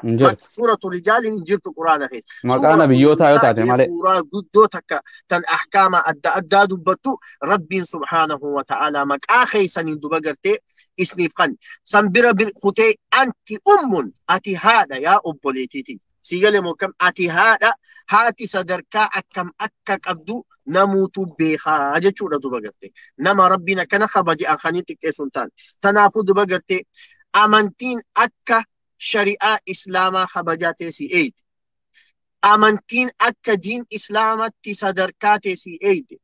Speaker 4: Suuratu rijaal hin jirtu quraana keessa.
Speaker 2: Maqaa nabiyyootaa yoo taate malee.
Speaker 4: Suuraa guddoo takka tan ahkaama adda addaa dubbattu rabbiin subhaanahu wa ta'ala maqaa keessanii duba gartee isiniif kennu. San bira kutee anti ummun ati haadha yaa obboleetiiti. Sigalee mokkam ati haadha haati sadarkaa akkam akka qabdu namuutu beekaa jechuudha duba gartee. Nama rabbiin akkana kabaje akanii xiqqeessu hin taane. Tanaafuu duba gartee amantiin akka shari'aa islaamaa kabajaa teessii eeyite. Amantiin akka diin islaamatti sadarkaa teessii eeyite.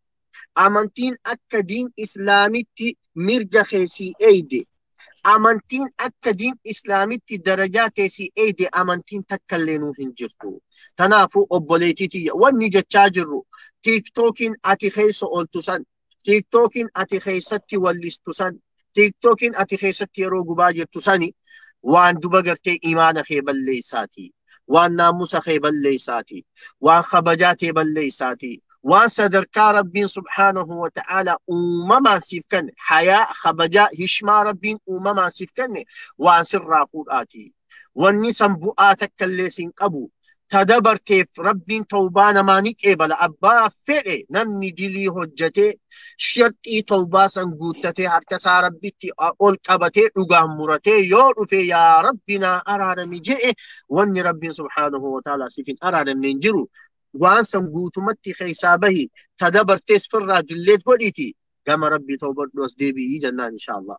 Speaker 4: Amantiin akka diin islaamitti mirga keessii eeyite. Amantiin akka diin islaamitti darajaa teessii eeyde amantiin takka illee nuuf hin jirtu. Tanaafuu obboleettiitiyya wanni jechaa jirru tiiktookiin ati keessa ooltu san, tiiktookiin ati keessatti wallistu san, tiiktookiin ati keessatti yeroo gubaa jirtu sani waan duba gartee imaana kee balleessaati. Waan naamusa kee balleessaati. Waan kabajaa kee balleessaati. Waan sadarkaa rabbiin subhaanahu wa ta'ala uumamaan siif kenne hayaa kabajaa hishmaa rabbiin uumamaan siif kenne waan sirraa fuudhaati. Wanni san bu'aa takka illee siin qabu. Tadabarteef rabbiin tawbaa namaa ni qeebala. Abbaa fedhe namni dilii hojjetee sharxii tawbaa san guuttatee harka isaa rabbitti ol qabatee dhugaan muratee yoo dhufe yaa rabbi naa araarami je'e wanni rabbiin subhaanahu wa ta'ala siif hin araaramne hin jiru. Waan san guutumatti keessaa bahi tadabartees firraa dilleet godhiiti gama rabbii tawbadhu as deebi'ii jennaan inshaallah.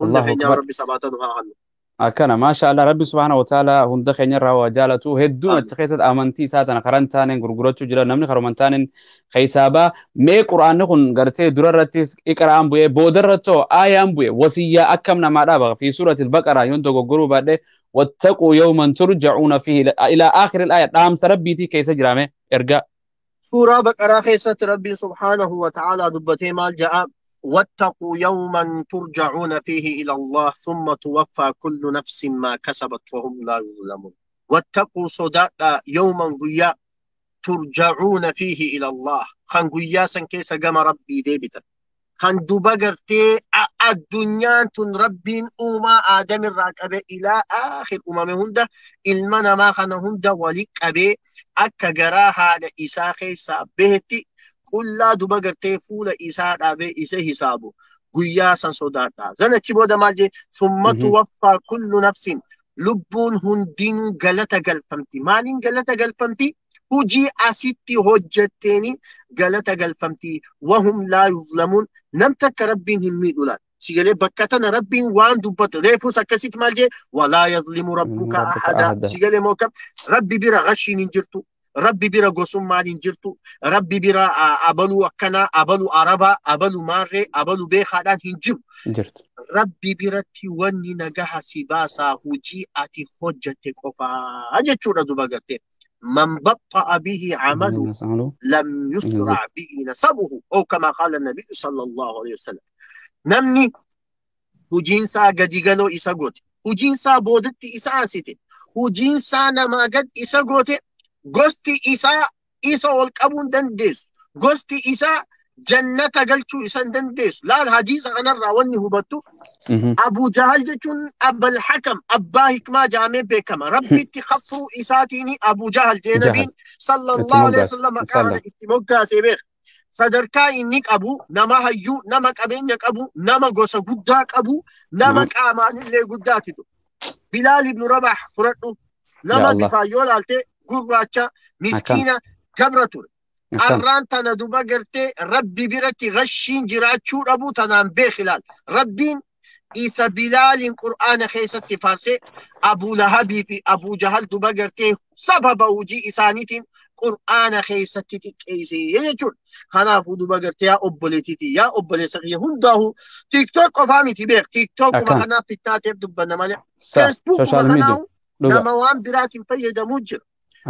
Speaker 4: Hunda keenya rabbi sabaata nu haa hannu.
Speaker 2: Akkana maasha Allah rabbi subhaanahu wa ta'ala hunda keenya irraa waa jaalatu hedduun achi keessatti amantii isaa tana karaa hin taaneen gurgurachuu jira namni karuma hin taaneen keessaa baa mee quraanni kun gartee dura irrattis iqra'aan bu'ee booda irrattoo aayaan bu'ee wasiyyaa akkam namaa dhaaba fi suuratil baqaraa yoon dogoggoruu baadhee wattaquu yawman turja'uuna fiihi ilaa aakhiril aaya dhaamsa rabbiitii keessa jiraame erga.
Speaker 4: Suuraa baqaraa keessatti rabbiin subhaanahu wa ta'ala dubbatee maal ja'a? واتقوا يوما ترجعون فيه إلى الله ثم توفى كل نفس ما كسبت وهم لا يظلمون. واتقوا صداقا يوما قيا ترجعون فيه إلى الله خان قيا سن كيسا قام ربي ديبتا خان دوبا الدنيا تن ربين أوما آدم الراكبة إلى آخر أمم هندا إلمنا ما خان هندا ولك أبي أكا جراها لإساخي سابهتي qullaa duba gartee fuula isaa dhaabee isa hisaabu guyyaa san sodaadha. Zanachi booda maal jee summa tuwaffaa kullu nafsin lubbuun hundinuu galata galfamti. Maaliin galata galfamti? Hujii asitti hojjetteeni galata galfamti. Wahum laa yuzlamuun nam takka rabbiin hin miidhu laal. Sigalee bakka tana rabbiin waan dubbatu reefus akkasitti maal jee walaa yazlimu rabbuka ahada. Sigalee mookam rabbi bira gashiin hin jirtu. Rabbi bira gosummaan hin jirtu. Rabbi bira abaluu akkanaa, abaluu arabaa, abaluu maarree, abaluu beekaadhaan hin jiru. Rabbi biratti wanni nagaha si baasaa hojii ati hojjette qofaa jechuudha duba gartee. Man batta'a bihi amalu lam yusra bihi nasabuhu. Oo kama qaala nabiyyu sallallahu alayhi wasallam. Namni hojiinsaa gadi galoo isa goote. Hojiinsaa boodatti isa ansite. Hojiinsaa namaa gad isa goote. Gosti isaa isa ol qabuu hin dandeessu. Gosti isaa Jannata galchuu isan dandeessu. Laal hadiisa kanarraa wanni hubattu Abu Jahal jechuun Abal Hakam abbaa hikmaa jedhamee beekama. Rabbitti kafruu isaatiin Abu Jahal jee nabiin sallallahu alaihi wasallam maqaa kana itti moggaasee beeka. Sadarkaa inni qabu nama hayyuu, nama qabeenya qabu, nama gosa guddaa qabu, nama qaamaanillee guddaatitu. Bilaal ibn Rabah fudhadhu. Nama bifaan yoo laalte gurraacha miskiina gabra ture. Arraan tana duba gartee Rabbi biratti gashiin jiraachuu dhabu tanaan beek ilaal. Rabbiin isa Bilaaliin Qur'aana keessatti faarsee Abu Lahabii fi Abu Jahal duba gartee sababa hojii isaaniitiin Qur'aana keessatti xiqqeessee jechuudha. Kanaafuu duba gartee yaa obboleettiiti yaa obboleessa kiyya hundaahu TikTok qofaa miti beek. TikTokuma kanaaf fittaateef dubbanna malee. Facebookuma kanaahu nama waan biraatiin fayyadamuu jira.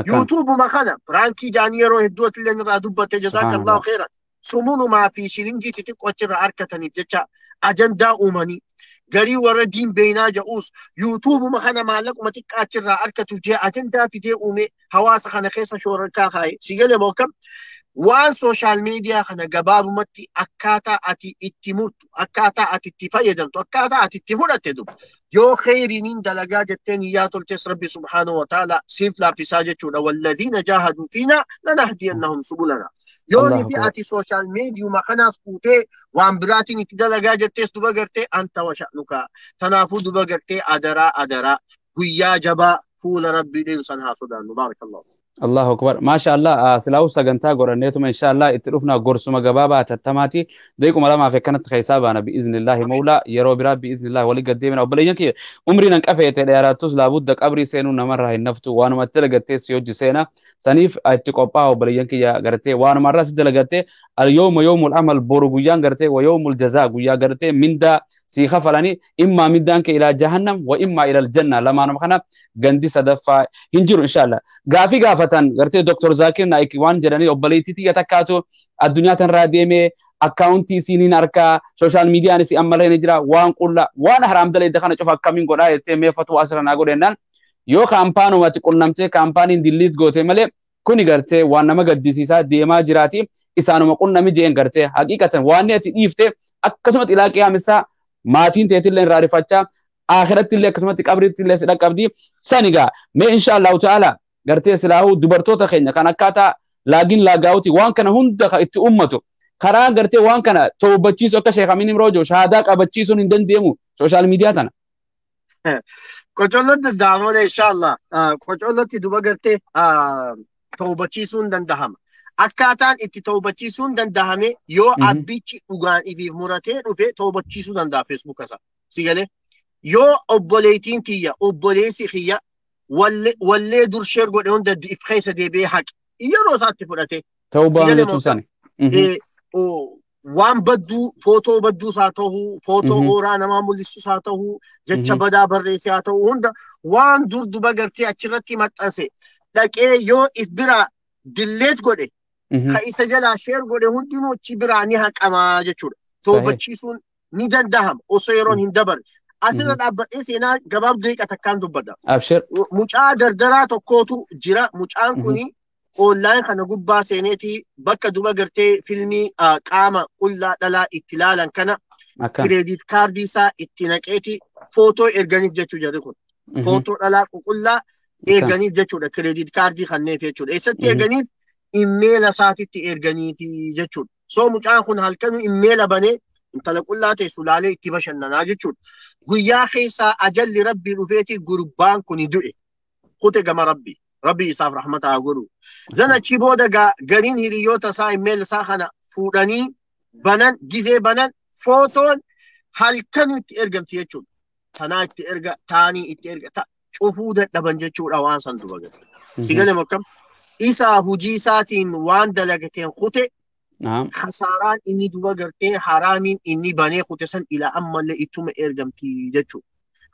Speaker 4: YouTubeuma kana piraankii jaanii yeroo hedduu illee irraa dubbatte jazaakallahu khairan. Sumunumaa fi shilingii xixiqqoo achirraa harkataniif jecha ajandaa uumanii garii warra diin beeynaa ja'uus YouTubeuma kana maallaquma xiqqaa achirraa harkatu jee ajandaa fidee uume hawaasa kana keessa shoorarkaa kaaye. Si galee moo akkam? Waan sooshaal miidiyaa kana gabaabumatti akkaataa ati itti murtu, akkaataa ati itti fayyadamtu, akkaataa ati itti fudhatte duba. Yoo kheyriiniin dalagaa jettee niyyaa tolches Rabbi subhaanahu wa ta'ala siif laaffisaa jechuudha. Walladhiina jaahaduu fiinaa lanahdiyannahum subulana. Yoo fi ati sooshaal miidiyuma kanaas fuutee waan biraatiin itti dalagaa jettees duba gartee anta wa sha'nuka. Tanaafuu duba gartee adaraa adaraa guyyaa jabaa fuula Rabbii deemsan haa sodaannu. Baarakallahu.
Speaker 2: Allahu akbar. Maasha Allah silaa'u sagantaa godhanneetuma insha Allah itti dhufna gorsuma gabaabaa tattamaati. Deequma lamaaf akkanatti keessaa baana bi'iznillaahi mawlaa yeroo biraa bi'iznillaahi walii gaddeemina. Obboleeyyan kiyya umriin an qafeete dheeraattus laabudda qabrii seenuu namarraa hin naftu waanuma itti dalagattee si hojii seena. Saniif itti qophaa'a obboleeyyan kiyya gartee waanuma irraa si dalagattee al-yawma yawmul amal boru guyyaan gartee wa yawmul jazaa guyyaa gartee mindaa si kafalanii immaa mindaan kee ilaa jahannam wa immaa ilal janna lamaanuma kana gandi sadaffaa hin jiru inshallah. Gaafii gaafatan gartee Dr. Zakir Naik waan jedhanii obboleettii tiyya takkaatu addunyaa tanarraa deemee akkaawuntii isiin harkaa sooshaal miidiyaan isii ammallee ni jira waan qulla waan haraam daleedda kana cufa akkamiin godhaa jettee mee fatuu asirra naa godhennaan yoo kaampaanumatti qunnamtee kaampaaniin dilliit goote malee kuni gartee waan nama gaddisiisaa deemaa jiraati isaanuma qunnami jeen gartee haqiiqatan waan ati dhiifte akkasumatti ilaa qiyaamisaa maatiin teetillee irraa rifachaa akhiratti illee akkasumatti qabriitti illee si dhaqqabdi sanigaa mee insha Allahu ta'ala gartee silaahuu dubartoota keenya kan akkaataa laagiin laagaawuti waan kana hunda itti ummatu karaa gartee waan kana toobachiisu akka Sheekh Amin Imroojo shahaadaa qabachiisuun hin dandeemu sooshaal miidiyaa tana.
Speaker 4: Qocollotti danda'amoodha insha Allah. Qocollotti duba gartee toobachiisuun danda'ama. Akkaataan itti toobachiisuun danda'ame yoo abbichi dhugaan ifiif muratee dhufe toobachiisuu danda'a Feesbuuka isaa. Si galee yoo obboleettiin kiyya obboleessi kiyya wallee dur sheer godhe hunda if keessa deebi'ee haqe yeroo isaatti fudhate.
Speaker 2: Ta'uu jechuun sani.
Speaker 4: Waan badduu footoo badduus haa ta'uu footoo ooraa namaa mul'isus haa ta'uu jecha badaa barreesse haa ta'uu hunda waan dur duba gartee achirratti maxxanse dhaqee yoo if biraa dilleet godhe ka isa jalaa sheer godhe hundinuu achi biraa ni haqamaa jechuudha. Toobachiisuun ni danda'ama osoo yeroon hin dabarre. Asirra dhaabbadhee seenaa gabaabduu hiiqa takkaan dubbadha. Mucaa dardaraa tokkootu jira. Mucaan kuni online kana gubbaa seeneeti bakka duba gartee filmii qaama qullaa dhalaa itti laalan kana kireedit kaardii isaa itti naqeeti footoo erganiif jechuu jarri kun. Footoo dhalaa qullaa erganiif jechuudha kireedit kaardii kanneef jechuudha. Eessatti erganiif immeela isaatitti erganiiti jechuudha. So mucaan kun halkanuu immeela banee intala qullaa teessu laalee itti bashannanaa jechuudha. Guyyaa keessaa ajalli rabbii dhufeeti gurbaan kun du'e. Kute gama rabbii. Rabbi isaaf rahmata haa godhu. Zan achi booda gariin hiriyoota isaa immeela isaa kana fuudhanii banan gizee banan footoon halkanuu itti ergamti jechuudha. Tanaa itti erga taanii itti erga cufuu dadhaban jechuudha waan san duba gadi. Si galee akkam isaa hojii isaatiin waan dalagateen kute Kasaaraan inni duba gartee haraamiin inni banee kute san ilaa ammallee ittuma ergamti jechuudha.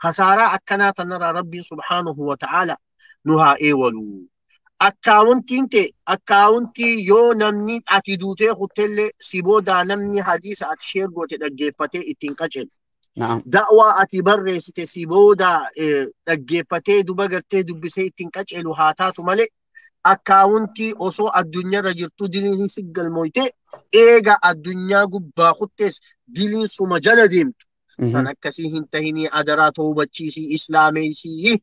Speaker 4: Kasaaraa akkanaa tanarraa Rabbiin subhaanahu wa ta'ala nu haa eewalu. Akkaawuntiin ta'e akkaawuntii yoo namni ati duutee kuttellee si boodaa namni hadiisa ati sheer goote dhaggeeffatee ittiin qaceelu. Da'waa ati barreessite si boodaa dhaggeeffatee duba gartee dubbisee ittiin qaceelu haa taatu malee Akkaawuntii osoo addunyaarra jirtu diliin si galmooyte eega addunyaa gubbaa kuttees diliin suma jala deemtu. Tan akkasii hin tahinii adaraa toobachiisii islaameessii.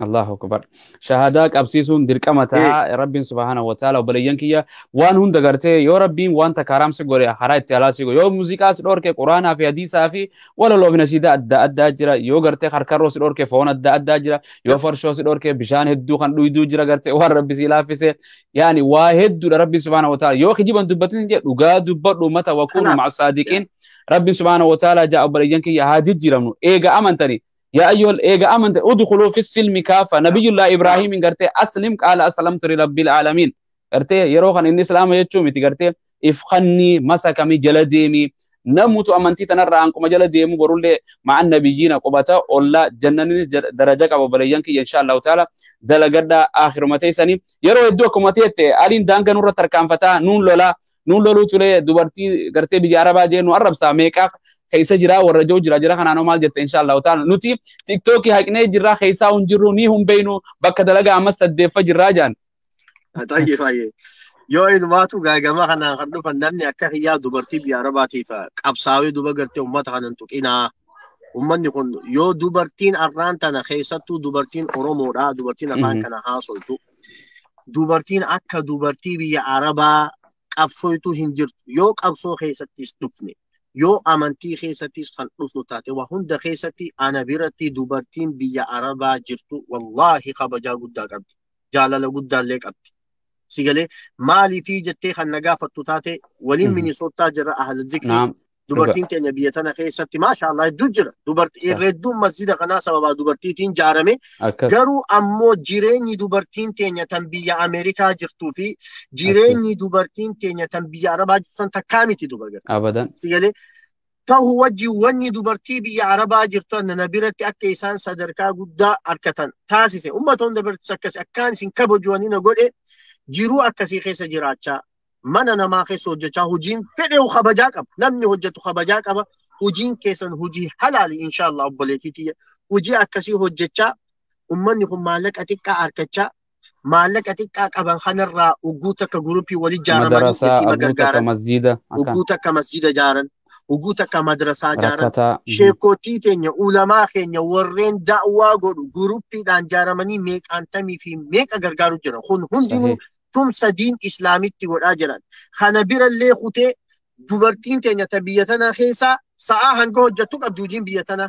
Speaker 2: Allahu akbar. Shahadaa qabsiisuun dirqama ta'a. Rabbiin subhaanahu wa ta'ala obboleeyyan kiyya waan hunda gartee yoo Rabbiin wanta karamsi godhe karaa itti alaasii godhe yoo muuziqaa si dhorke quraanaa fi hadiisaa fi walaloo fi nashiidaa adda addaa jira yoo gartee harkarroo si dhorke foon adda addaa jira yoo farshoo si dhorke bishaan hedduu kan dhuyduu jira gartee waan Rabbi si laaffise yaani waa hedduudha Rabbiin subhaanahu wa ta'ala yoo kijiban dubbatin jedhe dhugaa dubbadhu ummata wakuunu ma'a saadiqiin Rabbiin subhaanahu wa ta'ala ja'a obboleeyyan kiyya haa jijjiiramnu eega amantanii يا أيها الإيجا أمنت ادخلوا في السلم كافة نبي الله إبراهيم قرتي أسلم قال أسلمت لرب العالمين قرتي يروخن إني سلام يجومي قرتي إفخني مسكمي جلديمي نموت أمنتي تنرى عنكم جلديمي برول مع النبيين قبتا ولا جنني درجة أبو بليانك إن شاء الله تعالى دلقدا آخر ما تيسني يرو يدوكم متيت ألين دانك نور تركان فتا نون لولا نون لولو تولي دبرتي قرتي بيجي عربا جي نو عرب ساميكا خيسا جرا ورجو جرا جرا خنا مال جت ان شاء الله تعالى نوتي تيك توكي هكني جرا خيسا ونجرو ني هم بينو بك دلغا اما سديف جرا جان
Speaker 4: طيب طيب yoo inumaatu gaagama kanaan kan dhufan namni akka kiyyaa dubartii biyya Arabaatiif qabsaawee duba gartee uummata kanan tuqinaa. Uummanni kun yoo dubartiin arraan tana keessattuu dubartiin Oromoodha dubartiin afaan kana haasoytu dubartiin akka dubartii biyya Arabaa qabsooytu hin jirtu yoo qabsoo keessattis dhufne yoo amantii keessattis kan dhufnu taate waa hunda keessatti ana biratti dubartiin biyya Arabaa jirtu wallaahi kabajaa guddaa qabdi jaalala guddaallee qabdi. Sigalee maaliifii jettee kan na gaafattu taate waliin Minisootaa jira ahla zikri dubartiin teenya biyya tana keessatti maashaallah hedduu jira dubartii hedduun masjida kanaa sababaa dubartiitiin jaarame garuu ammoo jireenyi dubartiin teenya tan biyya Ameerikaa jirtuu fi jireenyi dubartiin teenya tan biyya Arabaa jirtu san takkaa miti dubartii.
Speaker 2: Abadan.
Speaker 4: Sigalee ta'u wajji wanni dubartii biyya Arabaa jirtu nana biratti akka isaan sadarkaa guddaa argatan taasise uummata hunda birattis akkasi akkaan isin kabaju wanni na godhe jiruu akkasii keessa jiraachaa mana namaa keessa hojjechaa hojiin fedhe kabajaa qaba namni hojjetu kabajaa qaba hojiin keessan hojii halaali inshaallah obboleettii tiyya hojii akkasii hojjechaa ummanni kun maallaqa xiqqaa argachaa maallaqa xiqqaa qaban kanarraa ugguu takka guruppii walii ijaaramanii yatiima gargaaran ugguu takka masjida jaaran ugguu takka madrasaa jaaran sheekotii teenya ulamaa keenya warreen da'waa godhu guruppiidhaan jaaramanii meeqaantamii fi meeqa gargaaru jiran kun hundinuu tumsa diin islaamitti godhaa jiran. Kana birallee kutee dubartiin teenya ta biyya tanaa keessaa sa'aa hanga hojjettu qabdi hojiin biyya tanaa.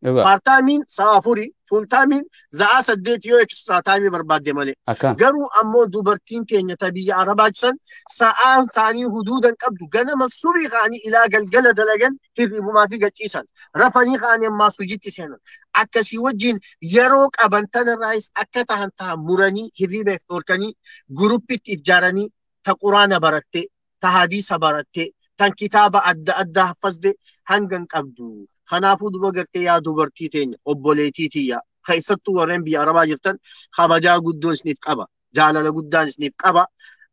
Speaker 4: Paartaamiin sa'a 4, fuultaamiin sa'a 8 yoo ekstiraa taayimii barbaadde malee. Garuu ammoo dubartiin teenya ta biyya Arabaa jiran sa'aan isaanii huduudan qabdu ganama subii ka'anii ilaa galgala dalagan hirribumaa fi gachiisan. Rafanii ka'anii ammaa sujitti seenan. Akkasii wajjin yeroo qaban tanarraayis akka tahan tahan muranii hirriba if dhorkanii guruppitti if jaaranii ta quraana barattee ta hadiisa barattee tan kitaaba adda addaa haffazde hangan qabdu. Kanaafuu duba gartee yaa dubartii teenya obboleettii tiyya keessattuu warreen biyya Arabaa jirtan kabajaa guddoon isiniif qaba jaalala guddaan isiniif qaba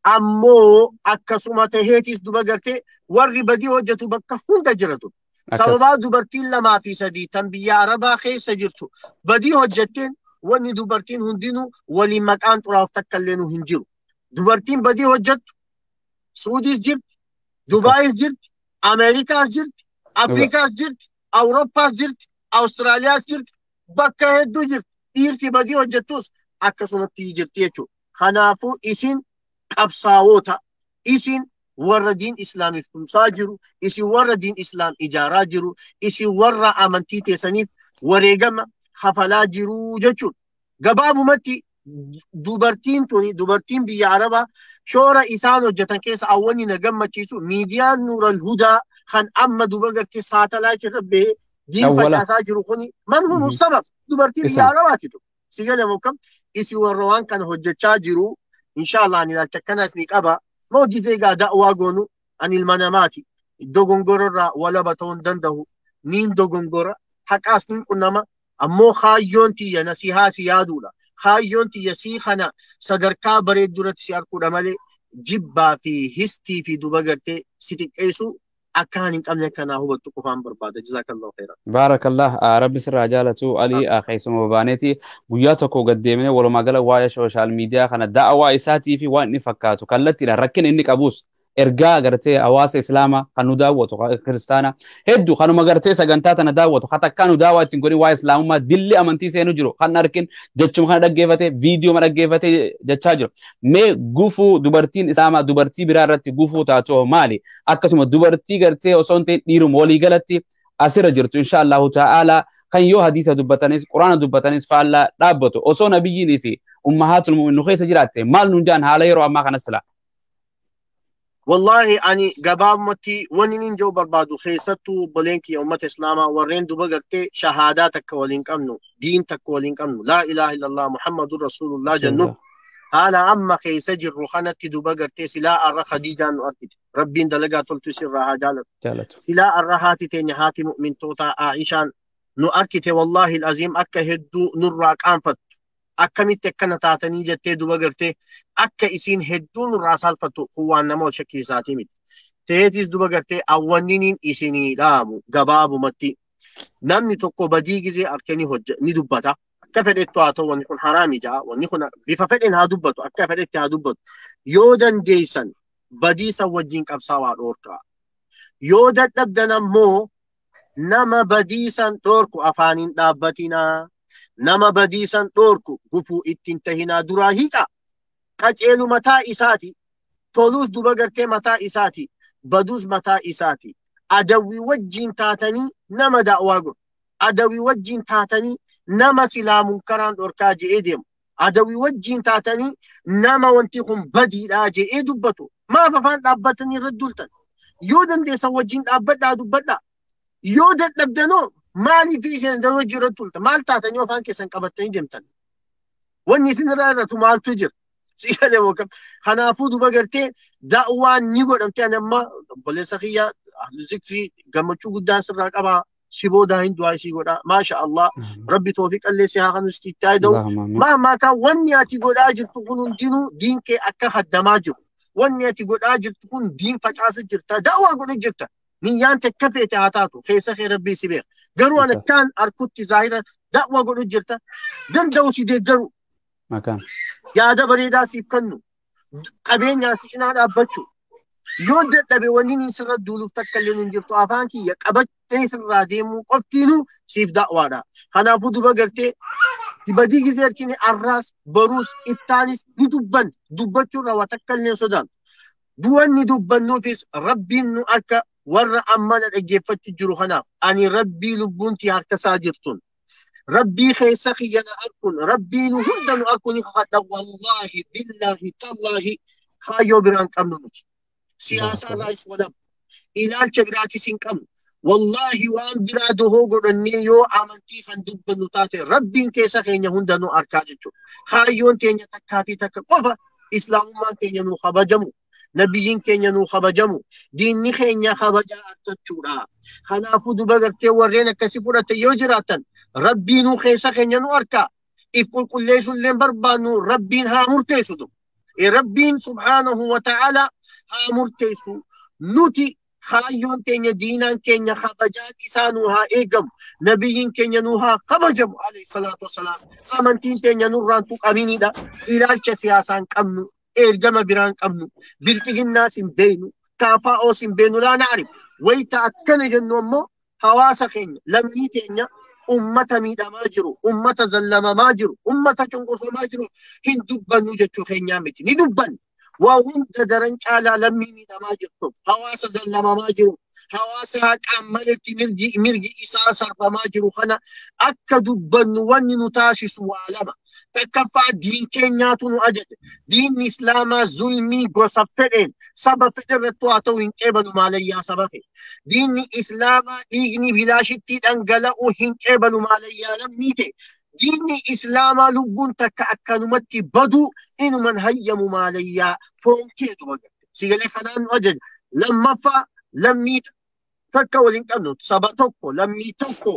Speaker 4: ammoo akkasuma taheetis duba gartee warri badii hojjetu bakka hunda jiratu. Sababaa dubartiin 2 fi 3 tan biyya Arabaa keessa jirtu badii hojjetteen wanni dubartiin hundinuu waliin maqaan xuraaf takka illee nu hin jiru. Dubartiin badii hojjettu Suudiis jirti, Dubaayis jirti, Ameerikaas jirti, Afrikaas jirti, Awurooppaas jirti, Awustiraaliyaas jirti, bakka hedduu jirti. Dhiirti badii hojjettus akkasumatti jirti jechuudha. Kanaafuu isin qabsaa'oota, isin warra diin islaamiif tumsaa jiru, isin warra diin islaam ijaaraa jiru, isin warra amantii teessaniif wareegama hafalaa jiru jechuudha. Gabaabumatti dubartiin tuni dubartiin biyya Arabaa shoora isaan hojjetan keessa awwanni na gammachiisu miidiyaan Nuural Hudaa kan amma duba gartee saatalaayit irra bahee diin facaasaa jiru kuni man humu sabab dubartii biyya Arabaati tu. Si galamu kam isin warra waan kana hojjechaa jiru inshaallah ani ilaalcha akkanaas ni qaba. Moojjisee egaa da'waa goonu ani ilma namaati. Dogongororraa walaba ta'uu hin danda'u. Niin dogongora haqaas niin qunnama ammoo kaayyoon tiyya nasihaa si yaaduudha. Kaayyoon tiyya sii kana sadarkaa bareedduratti si arguudha malee jibbaa fi histii fi duba gartee si xiqqeessu Akka hin qabne kanaa hubattu qofaan barbaada. Jazaakallahu khairan.
Speaker 2: Baarakallah rabbi sirraa jaalatu Ali keessuma babaaneeti guyyaa tokko gad deemnee walumaa gala waa'ee sooshaal miidiyaa kana da'awaa isaatii fi waan inni fakkaatu kallattiidhaan rakkina inni qabus ergaa gartee hawaasa islaamaa kan nu daawwatu kiristaana hedduu kanuma gartee sagantaa tana daawwatu hatakkaa nu daawwaa ittiin godhin waa'ee islaamummaa dilli amantii seenu jiru kan arkin jechuma kana dhaggeeffate viidiyoo dhaggeeffate jechaa jiru. Mee gufuu dubartiin islaamaa dubartii biraa irratti gufuu taatu maali? Akkasuma dubartii gartee osoo hin ta'in dhiiruma walii galatti asirra jirtu insha Allahu ta'ala kan yoo hadiisa dubbatanis quraana dubbatanis faallaa dhaabbatu osoo nabiyyiinii fi ummahaatul mu'min nu keessa jiraatte maal nuun jaan haala yeroo ammaa kanas silaa.
Speaker 4: Wallahi ani gabaabumatti wanni nin jiru barbaadu keessattuu obboleen kiyya uummata islaamaa warreen duba gartee shahaadaa takka waliin qabnu diin takka waliin qabnu laa ilaaha illallah muhammadun rasuulullah jennu haala amma keessa jirru kanatti duba gartee silaa arra khadiijaan nu argite rabbiin dalagaa toltu sirraa haa jaalatu silaa arra haati teenya haati mu'mintootaa Aishaan nu argite wallahi alaziim akka hedduu nurraa qaanfattu akkamitti akkana taatanii jettee duba gartee akka isiin hedduu nurraa saalfattu kun waan nama ol shakkiisaatii miti. Ta'eetis duba gartee awwanniniin isinii dhaamu gabaabumatti namni tokko badii gizee harka ni dubbata. Akka fedhettu haa ta'u wanni kun haraami ja'a wanni kun bifa fedhen haa dubbatu akka fedhetti haa dubbatu. Yoo dandeessan badii san wajjin qabsaawaa dhoorkaa. Yoo dadhabdan ammoo nama badii san dhoorku afaaniin dhaabbatinaa. Nama badii san dhoorku gufuu ittiin tahinaa duraa hiiqa. Qaceelu mataa isaati. Tolus duba gartee mataa isaati. Baduus mataa isaati. Adawwi wajjin taatanii nama da'waa godhu. Adawwi wajjin taatanii nama silaa munkaraan dhorkaa je'ee deemu. Adawwi wajjin taatanii nama wanti kun badiidhaa je'ee dubbatu. Maaf afaan dhaabbatanii irra dultan. Yoo dandeessan wajjin dhaabbadhaa dubbadhaa. Yoo dadhabdanoo maaliif isin daruu jiru tulta maal taatanii afaan keessan qabattanii deemtan wanni isin irraa irratu maaltu jira si galee mookam kanaafuu duba gartee da'waan ni godhamte ani amma obboleessa kiyya ahlu zikrii gammachuu guddaan sirraa qabaa si boodaa hin du'aa isii godhaa maasha Allah rabbi toofiqallee si haa kanus itti taa'ida'u maamaa kaan wanni ati godhaa jirtu kun hundinuu diin kee akka haddamaa jiru wanni ati godhaa jirtu kun diin facaasu jirta da'waa godhu jirta. Niyyaan takka feete haa taatu keessa kee rabbii si beeka. Garuu ani akkaan harkutti zaahira da'waa godhu jirta. Danda'u si deeggaru. Yaada bareedaa siif kennu. Qabeenyaa si cinaa dhaabbachuu. Yoo dadhabe wanni inni sirra duuluuf takka illee hin jirtu afaan kiyya qabadhee sirraa deemuu qoftiinuu siif da'waadha. Kanaafuu duba gartee badii gizee harkini arraas baruus iftaanis ni dubban dubbachuurraa waa takka illee sodaan. Wanni dubbannuufis rabbiin nu akka warra amma na dhaggeeffachuu jiru kanaaf ani rabbii lubbuun tii harka isaa jirtun rabbii keessa kiyya na arkuun rabbii nu hunda nu arkuun ni kakadha wallaahi billaahi tallaahi kaayyoo biraan qabnu nuti siyaasaa irraas walab ilaalcha biraatis hin qabnu wallaahi waan biraa dohoo godhannee yoo amantii kan dubbannu taate rabbiin keessa keenya hunda nu arkaa jechuudha kaayyoon teenya takkaa fi takka qofa islaamummaan keenya nu kabajamu. Nabiyyiin keenya nu kabajamu diinni keenya kabajaa argachuudha. Kanaafuu duba gartee warreen akkasii fudhate yoo jiraatan rabbiinuu keessa keenya nu arka. If qulqulleessuullee barbaannu rabbiin haa murteessu. Rabbiin subhaanahu wa ta'ala haa murteessu. Nuti kaayyoon keenya diinaan keenya kabajaan isaa nu haa eegamu. Nabiyyiin keenya nu haa kabajamu alayhi salaatu wassalaam. Amantiin keenya nurraan tuqaminidha. Ilaalcha siyaasaan qabnu. Ergama biraan qabnu bilxiginnaas hin beeknu kaafaa'oos hin beeknu laa na'arif wayita akkana jennu ammoo hawaasa keenya lammii teenya ummata miidhamaa jiru ummata zallamamaa jiru ummata cunqurfamaa jiru hin dubbannu jechuu keenyaa miti ni dubbanna waa hunda daran caalaa lammii miidhamaa jirtuuf hawaasa zallamamaa jiru hawaasa haqaan maletti mirgi isaa sarbamaa jiru kana akka dubbannu wanni nu taasisu waa lama. Takkaffaa diin keenyaatu nu ajaje. Diinni islaamaa zulmii gosa fedheen saba fedhe irratti haa ta'u hin qeebalu maalayyaa saba fedhe. Diinni islaamaa dhiigni bilaashitti dhangala'u hin qeebalu maalayyaa lammii ta'e. Diinni islaamaa lubbuun takka akkanumatti baduu inuman hayyamu maalayyaa foon kee duba garte. Sigalee kanaan nu ajaje. Lammaffaa lammii takka waliin qabnu saba tokko lammii tokko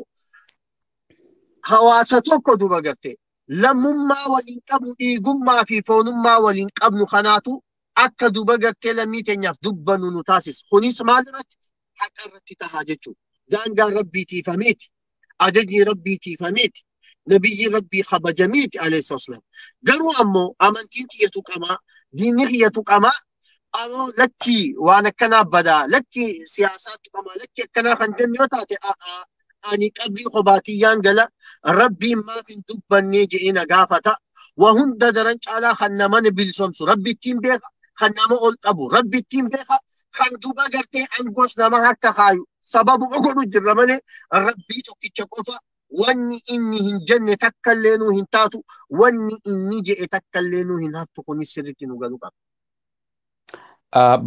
Speaker 4: hawaasa tokko duba garte. Lammummaa waliin qabnu dhiigummaa fi foonummaa waliin qabnu kanaatu akka duba gartee lammii teenyaaf dubbannu nu taasisa. Kunis maal irratti? Haqa irratti tahaa jechuudha. Daangaan rabbii tiifameeti. Ajajni rabbii tiifameeti. Nabiyyi rabbii kabajameeti alayhi salaam. Garuu ammoo amantiin kiyyatu qamaa, diinni kiyyatu qamaa, ammoo lakkii waan akkanaa badaa, lakkii siyaasaatu qamaa, lakkii akkanaa kan jennu yoo taate ani qabrii qobaatiyyaan gala rabbiin maaf hin dubbannee jedhee na gaafata. Waa hunda daran caalaa kan nama bilisoomsu rabbi ittiin beeka, kan nama ol qabu rabbi ittiin beeka, kan duba gartee aangoos nama harka kaayu sababuma godhu jirra malee rabbii tokkicha qofa wanni inni hin jenne takka illee nuu hin taatu, wanni inni jedhe takka illee nuu hin haftu. Kunis sirriitti nu galuu qaba.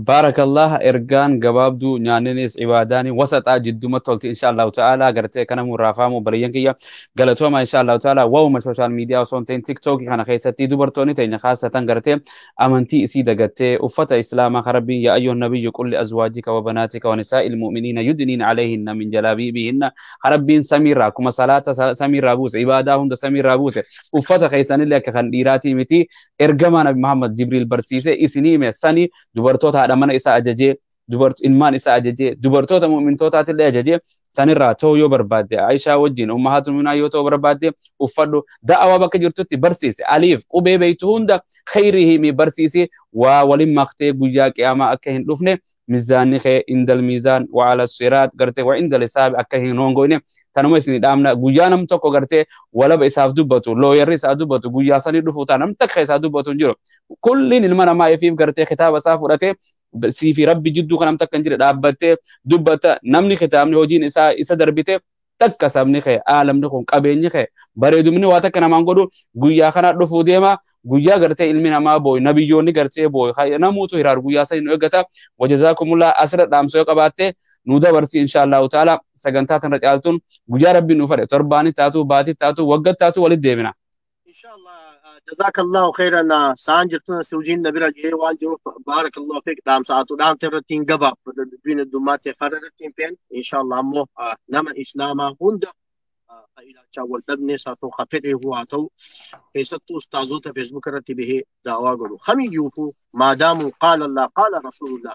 Speaker 2: Baarakallah, ergaan gabaabduu nyaanninis ibaadaani wasaxaa jidduma tolti insha Allahu ta'ala. Gartee kana murraafaamu bariyyan kiyya galatooma insha Allahu ta'ala. Waa'uma social media osoo hin ta'in TikTokii kana keessatti dubartoonni teenya khaasatan gartee amantii isii dagattee uffata islaamaa kan rabbiin yaa ayyuhan nabiyyu qul li azwaajika wa banaatika wa nisaa'il mu'miniina yudniina alayhinna min jalaabiibihinna, rabbiin samiirraa akkuma salaata samiirraa buuse, ibaadaa hunda samiirraa buuse, uffata keessanillee akka kan dhiiraatii miti ergamaa nabi Muhammad Jibriil barsiise isinii hime sani dubartoota haadha mana isaa ajajee, ilmaan isaa ajajee, dubartoota mu'mintootaatiillee ajajee sanirraa ta'uu yoo barbaadde, Aishaa wajjin ummahatul mu'minaa yoo ta'uu barbaadde uffadhu. Da'awaa bakka jirtutti barsiise, aliif qubee beeytu hunda khayrii himi barsiise. Waa walin maqtee guyyaa qiyaamaa akka hin dhufne, mizaanni kee indal miizaan wa ala siraat gartee wa indal hisaabi akka hin hongoyne tanuma isin dhaamna. Guyyaa nam tokko gartee walaba isaaf dubbatu, looyarri isaa dubbatu guyyaa sanii dhufu ta'a, nam takka isaa dubbatu hin jiru. Kulliin ilma namaa ifiif gartee kitaaba isaa fudhatee sii fi rabbi jidduu kan nam takka hin jire dhaabbattee dubbata. Namni kitaabni hojiin isaa isa darbite takka sabni kee, aalamni kun, qabeenyi kee, bareedumni waa takka namaan godhu. Guyyaa kana dhufuu deema, guyyaa gartee ilmi namaa booyu, nabiyyoonni gartee booyu, namuutu hiraar guyyaa sanii nu eeggata. Wajazaakumullah. Asirra dhaamsa yoo qabaatte nu dabarsi insha Allahu ta'ala. Sagantaa tana caaltuun guyyaa rabbiin nu fedhe torbaani taatu, baatii taatu, waggaa taatu walitti deebina.
Speaker 4: Inshallah, jazakallahu khairan. Saan jirtun suujiin na bira jee waan jiruuf barakallahu fiik. Dhaamsa atu dhaamte irratti hin gabaabadha, dubbiin heddummaatti farra irratti hin fe'an. Inshallah ammoo nama islaamaa hunda ilaalchaa wal dhabnes haa ta'u, ka fedhe haa ta'u, keessattuu ustaazota Facebook irratti bahee daawaa godhu kamiyyuufuu, maadaamuu qaala Allah qaala rasuulullah,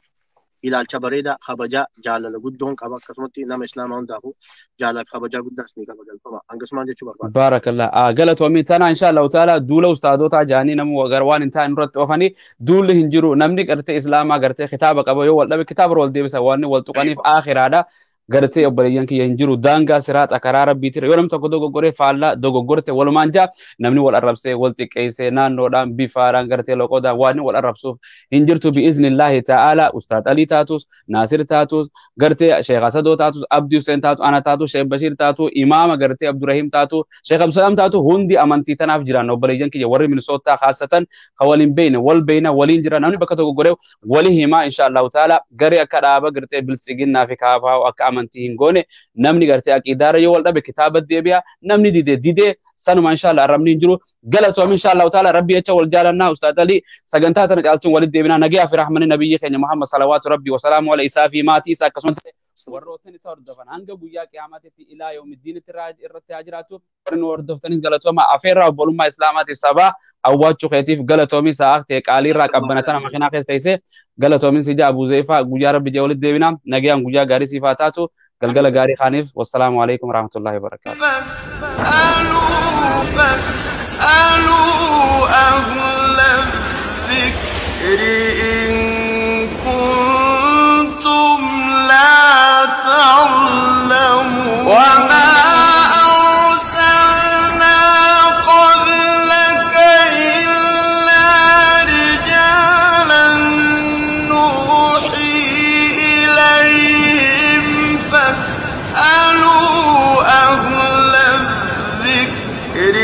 Speaker 4: ilaalcha bareedaa kabajaa jaalala guddoon qaba. Akkasumatti nama islaamaa hundaafuu jaalala kabajaa guddaas ni qaba. Galfama hangasumaan jechuu barbaada.
Speaker 2: Baarakallah. Galatoomii tana insha Allahu ta'ala. Duula ustaadotaa jaanii namu gar waan hin taane irratti oofanii duulli hin jiru. Namni gartee islaamaa gartee kitaaba qaba, yoo wal dhabe kitaaba wal deebisa. Waan wal tuqaniif aakhiraadha. Gartee obboleeyyan kiyya, hin jiru daangaa siraaxa karaa rabbiitirra. Yoo namni tokko dogoggoree faallaa dogoggorte walumaan jaa. Namni wal arrabsee wal xiqqeessee naannoodhaan bifaadhaan gartee loqodaan waan wal arrabsuuf hin jirtu bi'iznillaahi ta'ala. Ustaad Alii taatus, Naasir taatus, gartee Sheekh Asadoo taatus, Abdii Hussein taatu, ana taatu, Sheekh Bashiir taatu, Imaama gartee Abdurrahim taatu, Sheekh Abdusalaam taatu, hundi amantii tanaaf jiran. Obboleeyyan kiyya warri Minisootaa khaasatan ka waliin beeyne wal beeyna waliin jira. Namni bakka dogoggoree wali himaa insha Allahu ta'ala. Garee akka dhaaba gartee biltsiginnaa fi kaafaa akka amantii hin goone, namni gartee aqiidaara yoo wal dhabe kitaaba deebi'a. Namni dide dide sanuma insha Allah. Arrabni hin jiru. Galatoom insha Allahu ta'ala. Rabbi jecha wal jaalannaa. Ustaad Alii, sagantaa tana caaltuun walitti deebinaa. Nagayaa fi rahmanni nabiyyi keenya Muhammad salawaatu rabbi wasalaamu ala isaa fi maatii isaa akkasumas warroottan isa hordofan hanga guyyaa qiyaamaatitti ilaa yawmiddiinitti irratti haa jiraatu. Warri nu hordoftanis galatooma. Afeerraa obbolummaa islaamaatiif sabaa awwaachuu keetiif galatoomii. Sa'aa ta'e qaaliirraa qabbanatana makiinaa keessa teessee galatoomin si jaa. Abuu Zeefaa, guyyaa rabbi jee walitti deebina. Nagayaan guyyaa gaarii siif haa taatu, galgala gaarii kaaniif. Wassalaamu alaikum warahmatullahi wabarakaatu.
Speaker 1: فاسألوا فاسألوا أهل الذكر إن كنتم لا تعلمون. وما أرسلنا قبلك إلا رجالا نوحي إليهم، فاسألوا أهل الذكر.